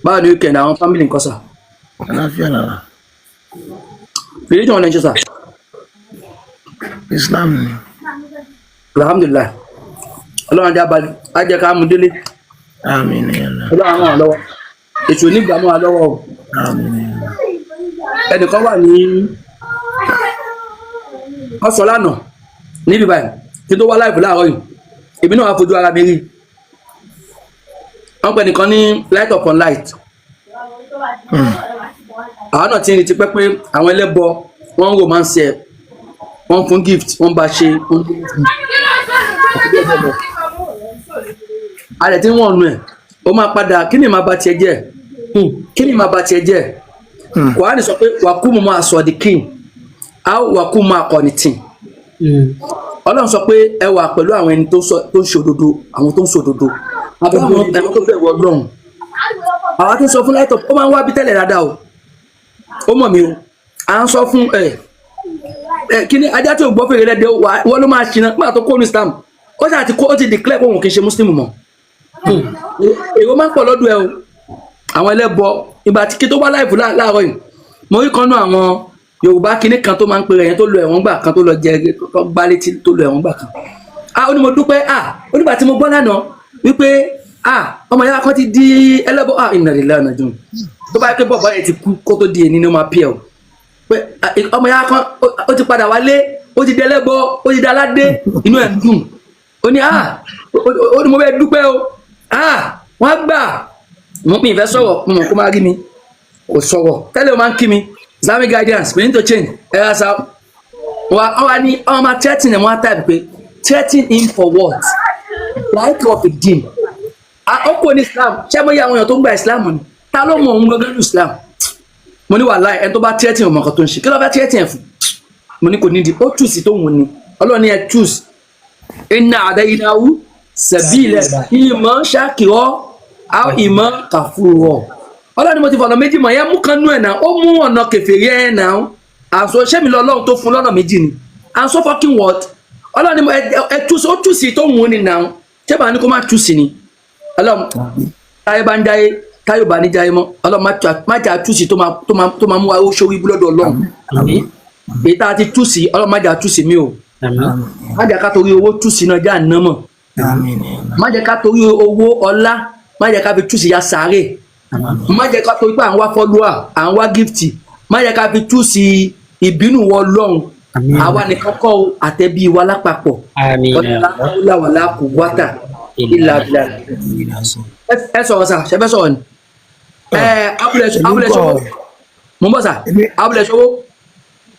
S1: Báwo ni weekend, àwọn family nǹkan sà?
S6: Àlàáfíà lára.
S1: Religion wọn lè ń ṣe sà?
S6: Islam ni.
S1: Alhamdulillahi, Ọlọ́run ajá balẹ̀ ajẹ́ ká mú délé.
S6: Àmín ya Allah.
S1: Ọlọ́run ràn wá lọ́wọ́, ètò onígbàmú wa lọ́wọ́ o.
S6: Àmín ya Allah.
S1: Ẹnìkan wà ní ọsọ lánàá níbi báyìí kí n tó wá láìpẹ́ láàárọ̀ yìí, èmi náà wá fojú ara mi rí. Wọ́n pè nìkan ní light upon light. Àwọn náà ti ń retí pẹ́ pé àwọn ẹlẹ́bọ wọ́n ń romance ẹ̀, wọ́n ń fún gift, wọ́n ń bá ṣe, wọ́n ń fún àti bẹ́ẹ̀ bẹ́ẹ̀ lọ. Alẹ̀ tí wọ́n nu ẹ̀, ó máa padà. Kí ni màá ba tiẹ̀ jẹ́? Kí ni màá ba tiẹ̀ jẹ́? Kùránì sọ pé wàkú mo máa sọ di king a ó wàkú máa kọ́ ni tì. Ọlọ́run sọ pé ẹ wà pẹ̀lú àwọn ẹni tó ń ṣòdodo, àwọn tó ń ṣòdodo, àbí àwọn ẹni tó bẹ̀rù Ọlọ́run. Àwa tó ń sọ fún láìtọ̀, ó máa ń wá bí tẹ́lẹ̀ dáadáa o, ó mọ̀ mí o. À ń sọ fún ẹ ẹ kí ni ajá tí ò gbọ́ fèrè lẹ́dẹ̀ wọ́n ló máa ṣìnà nígbà tó kó ní Islam. Ó ṣáà ti kó, ó ti declare pé òun kì í ṣe muslim mọ́. Èrò máa ń pọ̀ lọ́dọ̀ ẹ o, àwọn ẹlẹ́bọ. Ìgbà tí kí tó wá láìpẹ́ láàárọ̀ yìí, mo rí kan náà àwọn Yorùbá kinní kan tó máa ń pè rẹ̀ yẹn tó lọ ẹ̀wọ̀n gbà kan, tó lọ jẹ, tó gbá létí, tó lọ ẹ̀wọ̀n gbà kan. Ah, ó ní mo dúpẹ́. Ah, ó nígbà tí mo gbọ́ lánàá wípé ah, ọmọ yàrá kan ti di ẹlẹ́bọ. Ah, inna lillahi wa inna ilaihi raji'un. Tó bá yẹ pé bọ̀bọ̀ yẹn ti kú kó tó di èní ni ó máa pẹ́ o, pé ah, ọmọ yàrá kan ó ti padà wálé, ó ti di ẹlẹ́bọ, ó ti di aládé, inú ẹ̀ ń dùn. Ó ní ah, ó ní mo bẹ́ẹ̀ dúpẹ́ o. Ah, wọ́n á gbà mo. Mi ìfẹ́ sọ̀rọ̀, mo mọ̀ kó máa rí mi kò sọ̀rọ̀ tẹ́lẹ̀, o máa ń kí mi. Islamic guidance, we need to change. Ẹ yà sá wa, ọ wa ní ọ máa threaten ẹ̀, wọ́n á type pé threaten him for what? Like of a din. Ó kò ní Islam. Ṣé mo yẹ àwọn èèyàn tó ń gba Islam ni? Ta ló mọ òun gangan ní Islam? Mo ní wàhálà, ẹni tó bá threaten ọmọ kan tó ń ṣe, kí ló fẹ́ threaten ẹ̀ fún? Mo ní kò nídìí, ó choose tó wù ní. Ọlọ́run ní ẹ choose. Inna adayinahu sabila ìmọ̀ ṣàkìrọ̀ àwọn ìmọ̀ kàfúrọ̀. Ọlọ́run ni mo ti fọ̀nà méjì mọ̀ yẹn, mú kan nú ẹ̀ náà. Ó mú ọ̀nà kẹfìrí ẹ̀ náà. Àṣọ ṣẹ́mi lọ, Ọlọ́run tó fún lọ́nà méjì ni. Àṣọ fucking what? Ọlọ́run ni ẹ choose, ó choose tó wù ú ni náà. Ṣé bàá ní kó má choose ni? Ọlọ́run, táyé bá ń jáyé, táyé ò bá ní jáyé mọ́, Ọlọ́run má jà choose tó máa mú wa ó ṣorí ibú lọ́dọ̀ Ọlọ́run.
S3: Àmín.
S1: Èyí tá a ti choose, Ọlọ́run má jà choose mi o.
S3: Àmín.
S1: Má jẹ́ ká torí owó choose náà já àná mọ̀.
S6: Àmín ya Allah.
S1: Má jẹ́ ká torí owó ọlá, má jẹ́ ká fi choose ya sàárè. Má jẹ́ ká torí pé à ń wá follower, à ń wá gift, má jẹ́ ká fi choose ìbínú wọ Ọlọ́run.
S3: Àmín.
S1: Àwa nìkan kọ́ o, àtẹ̀bí wa lápapọ̀.
S3: Àmín.
S1: Ọlá wàlá kò wátà ìlà ìlà. Ẹ sọ̀rọ̀ sà, ṣe fẹ́ sọ̀rọ̀ ni ẹ abúlé
S6: Èmi
S1: abúlé
S6: kọ̀
S1: ṣọwọ́. Mo ń bọ̀ sà. Abúlé ṣọwọ́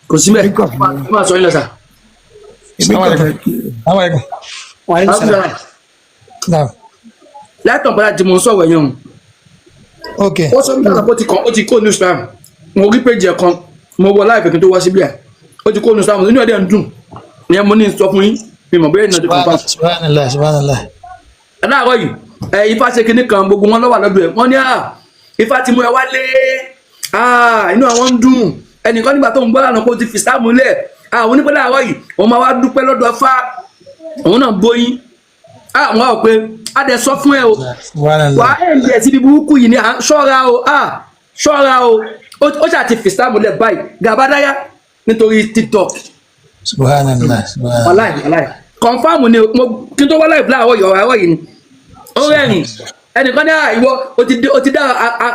S1: kò sí bẹ́ẹ̀.
S6: Èmi kọ̀ fún
S1: Ẹ máa sọ yín lọ sà.
S6: Èmi kọ̀ fẹ́ kí
S7: Assalamu alaikum.
S3: Wa alaikum salam.
S7: Naam.
S1: Látàn padà tí mo ń sọ̀rọ̀ yẹn o.
S7: Ok.
S1: Ó sọ nígbà tó ti kàn, ó ti kó ní Islam. Mo rí péjì ẹ̀ kan, mo wọ láìpẹ́ kí n tó wá síbí ẹ̀, ó ti kó ní Islam, inú ẹ̀ dẹ̀ ń dùn. Ìyẹn mo ní sọ fún yín, mi mọ̀ bóyá ìnáwó ti confirm.
S7: Subhanallah, subhanallah.
S1: Láàárọ̀ yìí ẹ, ifá ṣe kinní kan, gbogbo wọn lọ́wọ́ lọ́dọ̀ ẹ̀, wọ́n ní à ifá ti mú ẹ wálé. À, inú àwọn ń dùn. Ẹnìkan nígbà tó ń gbọ́ lànà kó ti fi sáàmù lẹ̀. Àwọn onípẹ́ láàárọ̀ yìí òun máa wá dúpẹ́ lọ́dọ̀ fá òun náà bóyin. Àwọn àwọn pé a dẹ̀ sọ fún ẹ o, wà á ẹ̀ ń bẹ̀ síbi burúkú yìí ni à ń ṣọ́ra o, à ṣọ́ra o. Ó ṣáà ti fìsá múlẹ̀ báyìí gàbádáyà nítorí TikTok.
S7: Subhanallah, subhanallah.
S1: Wàláì wàláì, confam ni mo kí n tó wá láì láàárọ̀ yìí, ọ̀rọ̀ àárọ̀ yìí ni ó rẹ́rìn. Ẹnìkan ní à ìwọ o ti dá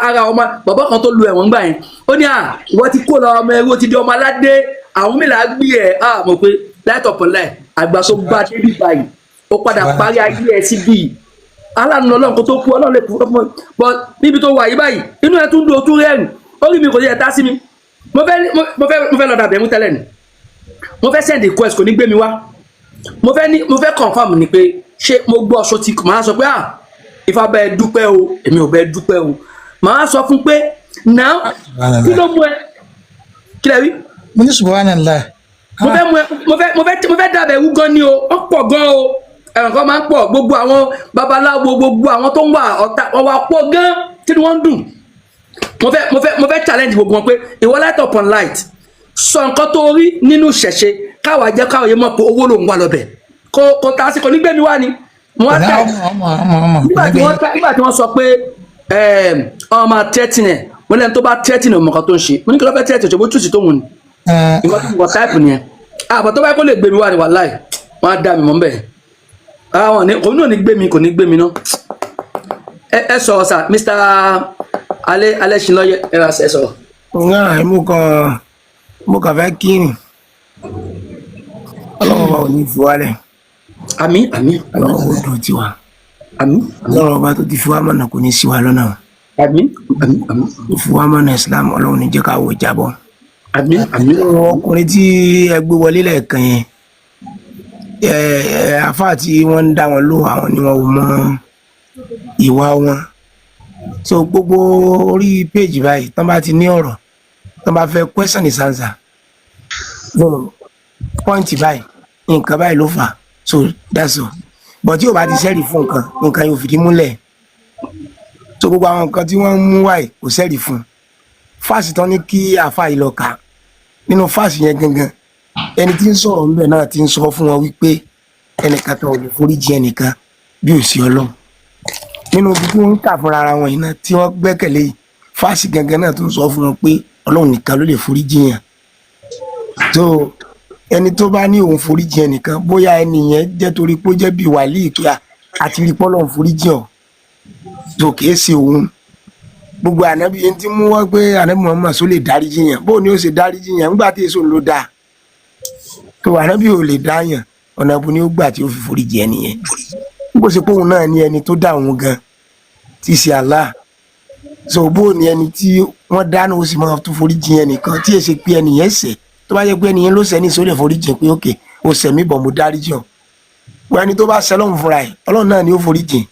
S1: ara ọmọ bàbá kan tó lu ẹ̀wọ̀n gbà yẹn, ó ní à ìwọ ti kó lọ ọmọ ẹrú, o ti di ọmọ aládé, àwọn mìíràn á gbé ẹ. À mọ̀ pé light upon light àgbà tó bá débi báyìí, ó padà parí ayé ẹ síbí aláàánú Ọlọ́run kó tó kú, Ọlọ́run lè kú ọmọ. But níbi tó wà yìí báyìí, inú ẹ tún dùn, ó tún rẹ́rìn, ó rí mi kò yẹ tá sí mi. Mo fẹ́ lọ dàbẹ̀ mú tẹ́lẹ̀ ni, mo fẹ́ send request, kò ní gbé mi wá. Mo fẹ́ ní mo fẹ́ confirm ni pé ṣé mo gbọ́ ọṣọ tí màá sọ pé ah Ifá bẹ́ẹ̀ dúpẹ́ o, èmi ò bẹ́ẹ̀ dúpẹ́ o. Màá sọ fún pé now kí ló mú ẹ, kí lẹ rí?
S7: Mo ní subhanallah.
S1: Mo fẹ́ mú ẹ, mo fẹ́ dàbẹ̀ wú gan ni o. Ó pọ̀ gan o, ẹ̀rọ kan máa ń pọ̀, gbogbo àwọn babaláwo, gbogbo àwọn tó ń wà ọ̀tá wọn wà pọ̀ gan tí wọ́n ń dùn. Mo fẹ́ challenge gbogbo wọn pé ìwọ light upon light, sọ nǹkan tó rí nínú ìṣẹ̀ṣe, káwa jẹ́ káwa yẹ mọ̀ pé owó ló ń wà lọ́bẹ̀. Kò tá a sì kò ní gbé mi wá ni mo wá tẹ̀.
S7: Ọmọ ọmọ ọmọ.
S1: Nígbà tí wọ́n sọ pé ọmọ máa threaten ẹ̀, mo lẹ́nu tó bá threaten ẹ̀, mọ̀ nǹkan tó ń ṣe. Mo ní kí ló fẹ́ threaten? Ṣe bó túùsì tó wù ní nǹkan tó wọ̀ táìpù nìyẹn. Àbọ̀ tó bá kó lè gbé mi wá ni, wàláì wọ́n á dá mi mọ́ ń bẹ̀. Àwọn ní kò ní gbé mi, kò ní gbé mi ná. Ẹ sọ̀rọ̀ sà, Mr. Alẹ́ Alẹ́ṣinlọ́yẹ, ẹ ra ẹ sọ̀rọ̀.
S6: Náà mo kàn fẹ́ kí ni Ọlọ́run ọba ò ní fi wálẹ̀.
S1: Àmín, àmín.
S6: Ọlọ́run ò dùn tiwa.
S1: Àmín.
S6: Ọlọ́run ọba tó ti fi wá mọ̀nà kò ní sí wa lọ́nà.
S1: Àmín, àmín, àmín.
S6: Tó fi wá mọ̀nà Islam, Ọlọ́run ní jẹ́ ká wò jábọ́.
S1: Àmín, àmín.
S6: Ọkùnrin tí ẹ gbé wọlé lẹ́ẹ̀kan yẹn, ẹ ẹ àfáà tí wọ́n ń dá wọn lóhùn, àwọn ni wọn ò mọ ìwà wọn. So gbogbo orí péjì báyìí, tán bá ti ní ọ̀rọ̀ tán bá fẹ́ question is answer, so point báyìí, nǹkan báyìí ló fà á, so that's all. But tí o bá ti sẹ́rì fún nǹkan, nǹkan yóò fìdí múlẹ̀. So gbogbo àwọn nǹkan tí wọ́n ń mú wáyìí, kò sẹ́rì fún un. Verse tán ní kí àáfàá yìí lọ kà, nínú verse yẹn gangan, ẹni tí ń sọ̀rọ̀ ńbẹ̀ náà ti ń sọ fún wọn wípé ẹnìkan kan ò lè foríjì ẹnìkan bí ò sí Ọlọ́run. Nínú ibi tí wọ́n ń kà fúnra ara wọn yìí náà tí wọ́n gbẹ́kẹ̀lé yìí, verse gangan náà tó ń sọ fún wọn pé Ọlọ́run nìkan ló lè foríjì yàn. So ẹni tó bá ní òun foríjì ẹnìkan, bóyá ẹni yẹn jẹ́ torí pé ó jẹ́ bí wàlíì kíá àti rí pọ́lọ́run foríjì ọ̀, so kìí ṣe òun. Gbogbo ànábì yẹn ti mú wá pé ànábì Muhammad só lè dáríjì yàn, bóun ni ó ṣe dáríjì yàn nígbà tí èso ló dáa tó? Ànábì ò lè dá yàn. Ọ̀nà ibo ni ó gbà tí ó fi foríjì ẹni yẹn? Bó ṣe pé òun náà ní ẹni tó dá òun gan tí í ṣe Allah. So bó ni ẹni tí wọ́n dáná ó sì máa tún foríjì ẹnìkan tí èsì pé ẹni yẹn ṣẹ̀? Tó bá yẹ pé ẹni yẹn ló ṣẹ̀ ní ìṣó lè foríjì pé ok, ó ṣẹ̀ mí bọ̀, mo dáríjì ọ́. Wọ́n ẹni tó bá ṣẹ̀ lọ́hùn fúnra ẹ̀, Ọlọ́run náà ni ó foríjì.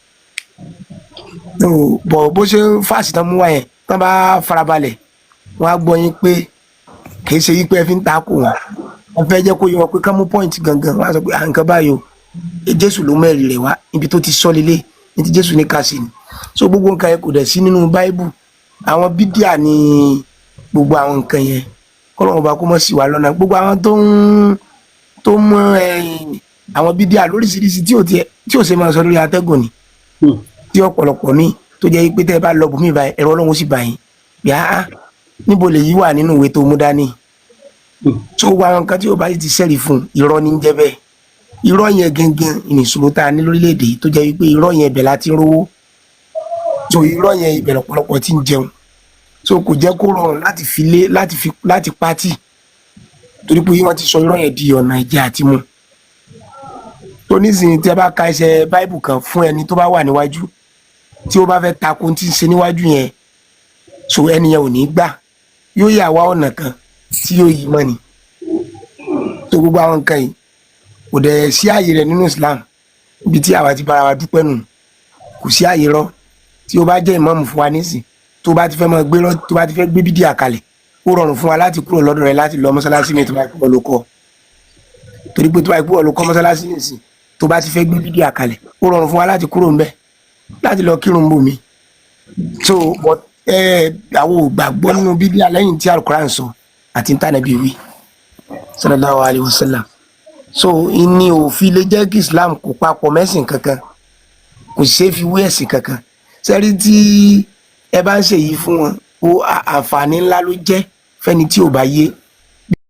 S6: So bọ̀ bó ṣe ń verse tán mú wá yẹn, tán bá farabalẹ̀, wọ́n á gbọ́ yín pé kì í ṣe yí pé ẹ fi ń takò wọn, wọ́n fẹ́ jẹ́ kó yé wọn pé ká mú point gangan. Wọ́n á sọ pé à nǹkan báyìí o, Jésù ló mẹ́rin rẹ̀ wá, ibi tó ti sọ lélẹ̀ ní ti Jésù ní ká sí ni. So gbogbo nǹkan yẹn kò dẹ̀ sí nínú Báíbù. Àwọn bídíà ní gbogbo àwọn nǹkan yẹn. Kọ́lọ́run ọba kó mọ̀ sí wa lọ́nà. Gbogbo àwọn tó ń mú ẹ̀yìn àwọn bídíà lóríṣiríṣi tí ò tiẹ̀ tí ò ṣe máa sọ lórí atẹ́gùn ni, tí ọ̀pọ̀lọpọ̀ míì tó jẹ́ pé tẹ́ ẹ bá lọ bùnmí báyìí, ẹ̀rọ Ọlọ́run sì bá yín yá á níbo lè yí wà nínú ìwé tó mú dání. Tó wá àwọn nǹkan tí ò bá ti sẹ́rì fún irọ́ ní jẹ́ bẹ́ẹ̀. Irọ́ yẹn gangan ìṣòro tá a ní lórílẹ̀‐èdè yìí, tó jẹ́ wípé irọ́ yẹn ibẹ̀ láti ń rówó. So irọ́ yẹn ibẹ̀ lọ́pọ̀lọpọ̀ ti ń jẹun. So kò jẹ́ kó rọrùn láti fi lé láti fi láti pátì, torí pé wọ́n ti sọ irọ́ yẹn di ọ̀nà ìjẹ àti mu. Tó nísìnyí, tí a bá ka ẹsẹ̀ báìbù kan fún ẹni tó bá wà níwájú, tí ó bá fẹ́ takò tí ń ṣe níwájú yẹn, so ẹni yẹn ò ní gbà, yóò yà wá ọ̀nà kan tí yóò yí mọ́ ni. So gbogbo àwọn nǹkan yìí kò dẹ̀ sí ààyè rẹ̀ nínú Islam. Ibi tí àwa ti bára wa dúpẹ́ nù, kò sí ààyè rọ. Tí o bá jẹ́ ìmáàmù fún wa nísìn, tó bá ti fẹ́ máa gbé tó bá ti fẹ́ gbé bídíà kalẹ̀, ó rọrùn fún wa láti kúrò lọ́dọ̀ rẹ̀ láti lọ mọ́sálásí mi, tó bá kúrò ló kọ́. Torí pé tó bá kúrò ló kọ́ mọ́sálásí nísìn, tó bá ti fẹ́ gbé bídíà kalẹ̀, ó rọrùn fún wa láti kúrò ńbẹ̀ láti lọ kírun bò mí. So but ẹ àwọn ò gbàgbọ́ nínú bídíà lẹ́yìn tí Alukoran sọ àti ntànàbí wí. Sallallahu alayhi wa sallam. So ìní òfin lè jẹ́ kí Islam kó papọ̀ mẹ́sìn kankan, kò ṣeé fi wé ẹ̀sìn kankan. Sẹ́rí tí ẹ bá ń ṣe yìí fún wọn, ó àǹfààní ńlá ló jẹ́ fẹ́ni tí ò bá yé.